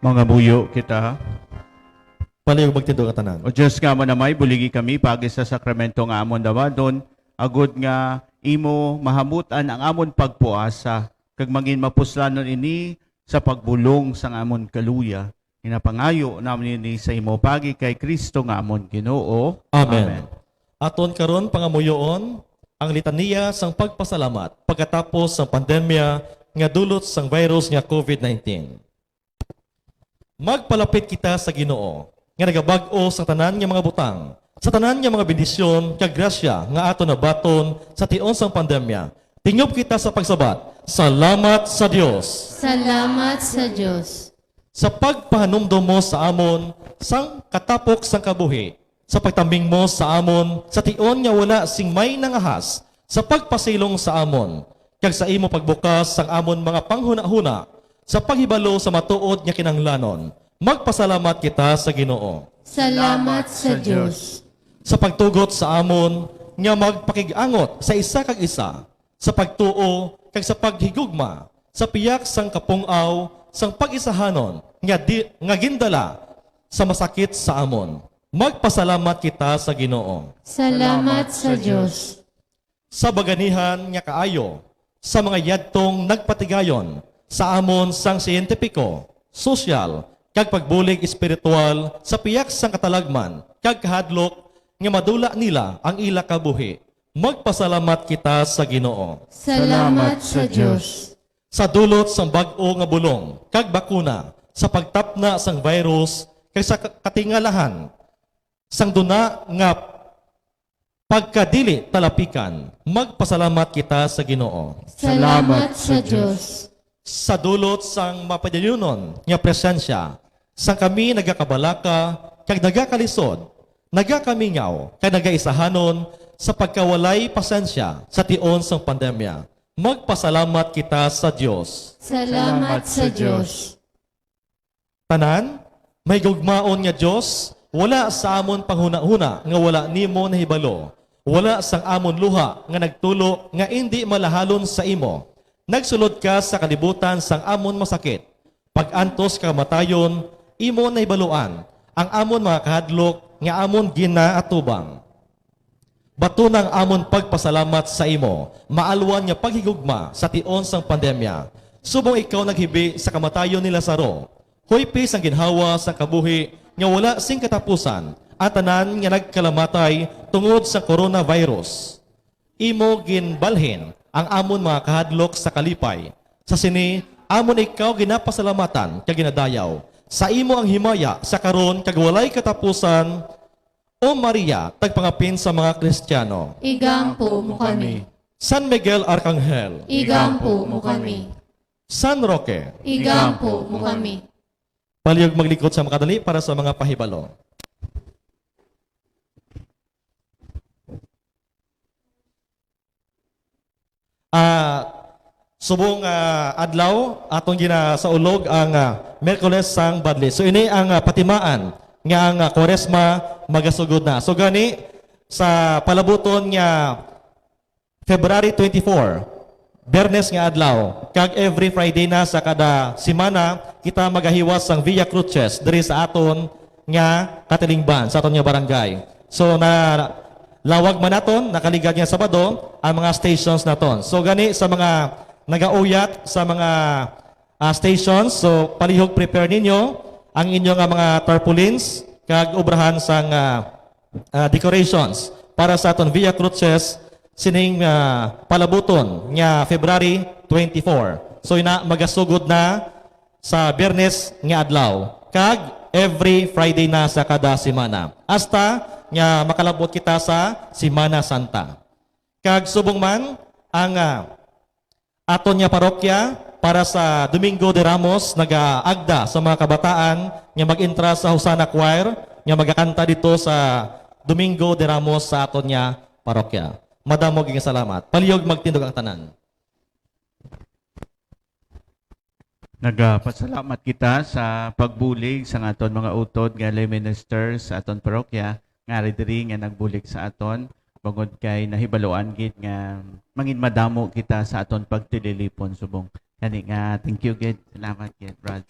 Mangamuyo kita. Palihog magtindog ang tanan. O Dios nga amon Amay, buligi kami paagi sa sakramento nga amon dawaton, agod nga imo mahamutan ang amon pagpuasa, kag mangin mapuslanon ini sa pagbulong sang amon kaluya. Ginapangayo namon ini sa imo paagi kay Cristo nga amon Ginoo. Amen. Amen. Aton karon pangamuyoon ang litaniya sang pagpasalamat pagkatapos sang pandemya nga dulot sang virus nga covid nineteen. Magpalapit kita sa Ginoo, nga nagabag-o sa tanan nga mga butang, sa tanan nga mga bendisyon kag grasya nga aton nabaton sa tion sang pandemya. Tingog kita sa pagsabat, "Salamat sa Dios." Salamat sa Dios. Sa pagpahanumdom mo sa amon sang katapok sang kabuhi, sa pagtambing mo sa amon sa tion nga wala sing may nangahas, sa pagpasilong sa amon, kag sa imo pagbukas sang amon mga panghunahuna sa paghibalo sa matuod nga kinahanglanon, magpasalamat kita sa Ginoo. Salamat sa Dios. Sa pagtugot sa amon nga magpakig-angot sa isa kag isa, sa pagtuo kag sa paghigugma, sa piyak sang kapung-aw sang pag-isahanon nga di, nga gindala sa masakit sa amon. Magpasalamat kita sa Ginoo. Salamat sa Dios. Sa baganihan nga kaayo sa mga yadtong nagpatigayon sa amon sang siyentipiko, sosyal, kag pagbulig espiritual sa piyak sang katalagman kag kahadlok nga madula nila ang ila kabuhi. Magpasalamat kita sa Ginoo. Salamat sa Dios. Sa dulot sang bag-o nga bulong kag bakuna sa pagtapna sang virus kag sa ka-, katingalahan sang duna nga pagkadili talapikan, magpasalamat kita sa Ginoo. Salamat sa Dios. Sa dulot sang mapadayunon nga presensya, sang kami nagakabalaka kag nagakalisod, nagakamingaw kag nagaisahanon sa pagkawalay pasensya sa tion sang pandemya, magpasalamat kita sa Dios. Salamat sa Dios. Tanan, mahigugmaon nga Dios, wala sa amon panghunahuna nga wala nimo nahibalo, wala sang amon luha nga nagtulo nga indi malahalon sa imo. Nagsulod ka sa kalibutan sang amon masakit, pag-antos ka kamatayon, imo nahibaluan ang amon mga kahadlok nga amon ginaatubang. Batuna ang amon pagpasalamat sa imo maalwan nga paghigugma sa tion sang pandemya. Subong ikaw naghibi sa kamatayon ni Lazaro, huypi sang ginhawa sang kabuhi nga wala sing katapusan, ang tanan nga nagkalamatay tungod sa coronavirus. Imo ginbalhin ang amon mga kahadlok sa kalipay. Sa sini, amon ikaw ginapasalamatan kag ginadayaw. Sa imo ang himaya sa karon kag walay katapusan, O Maria, tagpangapin sa mga Kristiano. Igampo mo kami. San Miguel Arcangel. Igampo mo kami. San Roque. Igampo mo kami. Palihog maglingkod sa makadali para sa mga pahibalo. Ah, subong, ah, adlaw, aton ginasaulog ang, ah, Miyerkules sang Badli. So, ini ang, ah, patimaan nga ang, ah, Kuwaresma magasugod na. So, gani, sa palabuton nga February twenty-four, Biyernes nga adlaw, kag every Friday na sa kada semana, kita magahiwas sang Via Cruces diri sa aton nga katilingban, sa aton nga barangay. So, na, lawag man naton, nakaligad nga Sabado, ang mga stations naton. So, gani sa mga nagauyat sa mga, ah, stations, so palihog prepare ninyo ang inyo nga mga tarpaulins kag obrahan sang, ah, ah, decorations para sa aton Via Cruces sining, ah, palabuton nga February twenty-four. So, ina, magasugod na sa Biyernes nga adlaw, kag every Friday na sa kada semana, hasta nga makalabot kita sa Semana Santa. Kag subong man ang, ah, aton nga parokya para sa Domingo de Ramos, nagaagda sa mga kabataan nga mag-entra sa Hosanna Choir nga magakanta dito sa Domingo de Ramos sa aton nga parokya. Madamo gid nga salamat. Palihog magtindog ang tanan. Nagapasalamat kita sa pagbulig sa aton mga utod nga lay ministers sa aton parokya, nga ari diri nga nagbulig sa aton, bangod kay nahibaluan gid nga mangin madamo kita sa aton pagtililipon subong. Gani nga, thank you gid. Salamat gid, Brad.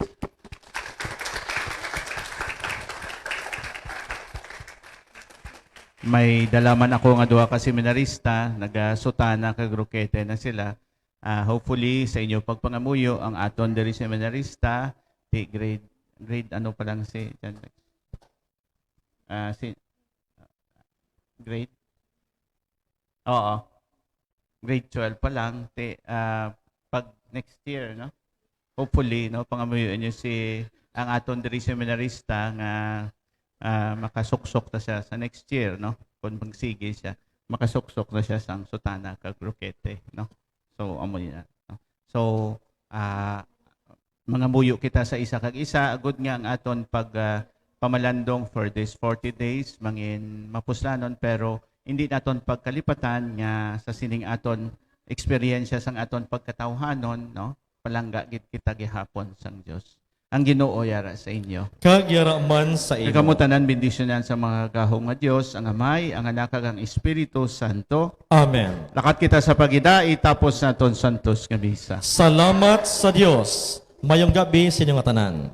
May dala man ako nga duha ka seminarista, nagasutana kag rokete na sila. Ah, hopefully, sa inyo pagpangamuyo, ang aton diri seminarista, ti grade, grade ano pa lang si John Rex? Ah, si grade? Oo. Grade twelve pa lang, ti, ah, pag next year, no? Hopefully, no, pangamuyoan niyo si, ang aton diri seminarista nga, ah, makasuksok ta siya sa next year, no? Kung magsige siya, makasuksok na siya sang sutana kag rokete, no? So, amo niya, no? So, ah, mangamuyo kita sa isa kag isa, agud nga ang aton pag, ah, pamalandong for these forty days mangin mapuslanon, pero hindi naton pagkalipatan nga sa sining aton eksperyensya sang aton pagkatawhanon, no? Palangga gid kita gihapon sang Dios. Ang Ginoo yara sa inyo. Kag yara man sa imo. Kag kamo tanan bendisyonan sa mga gahom nga Dios, ang Amay, ang Anak, kag ang Espiritu Santo. Amen. Lakat kita sa pagidait, tapos naton santos nga misa. Salamat sa Dios. Mayong gabi sa inyo nga tanan.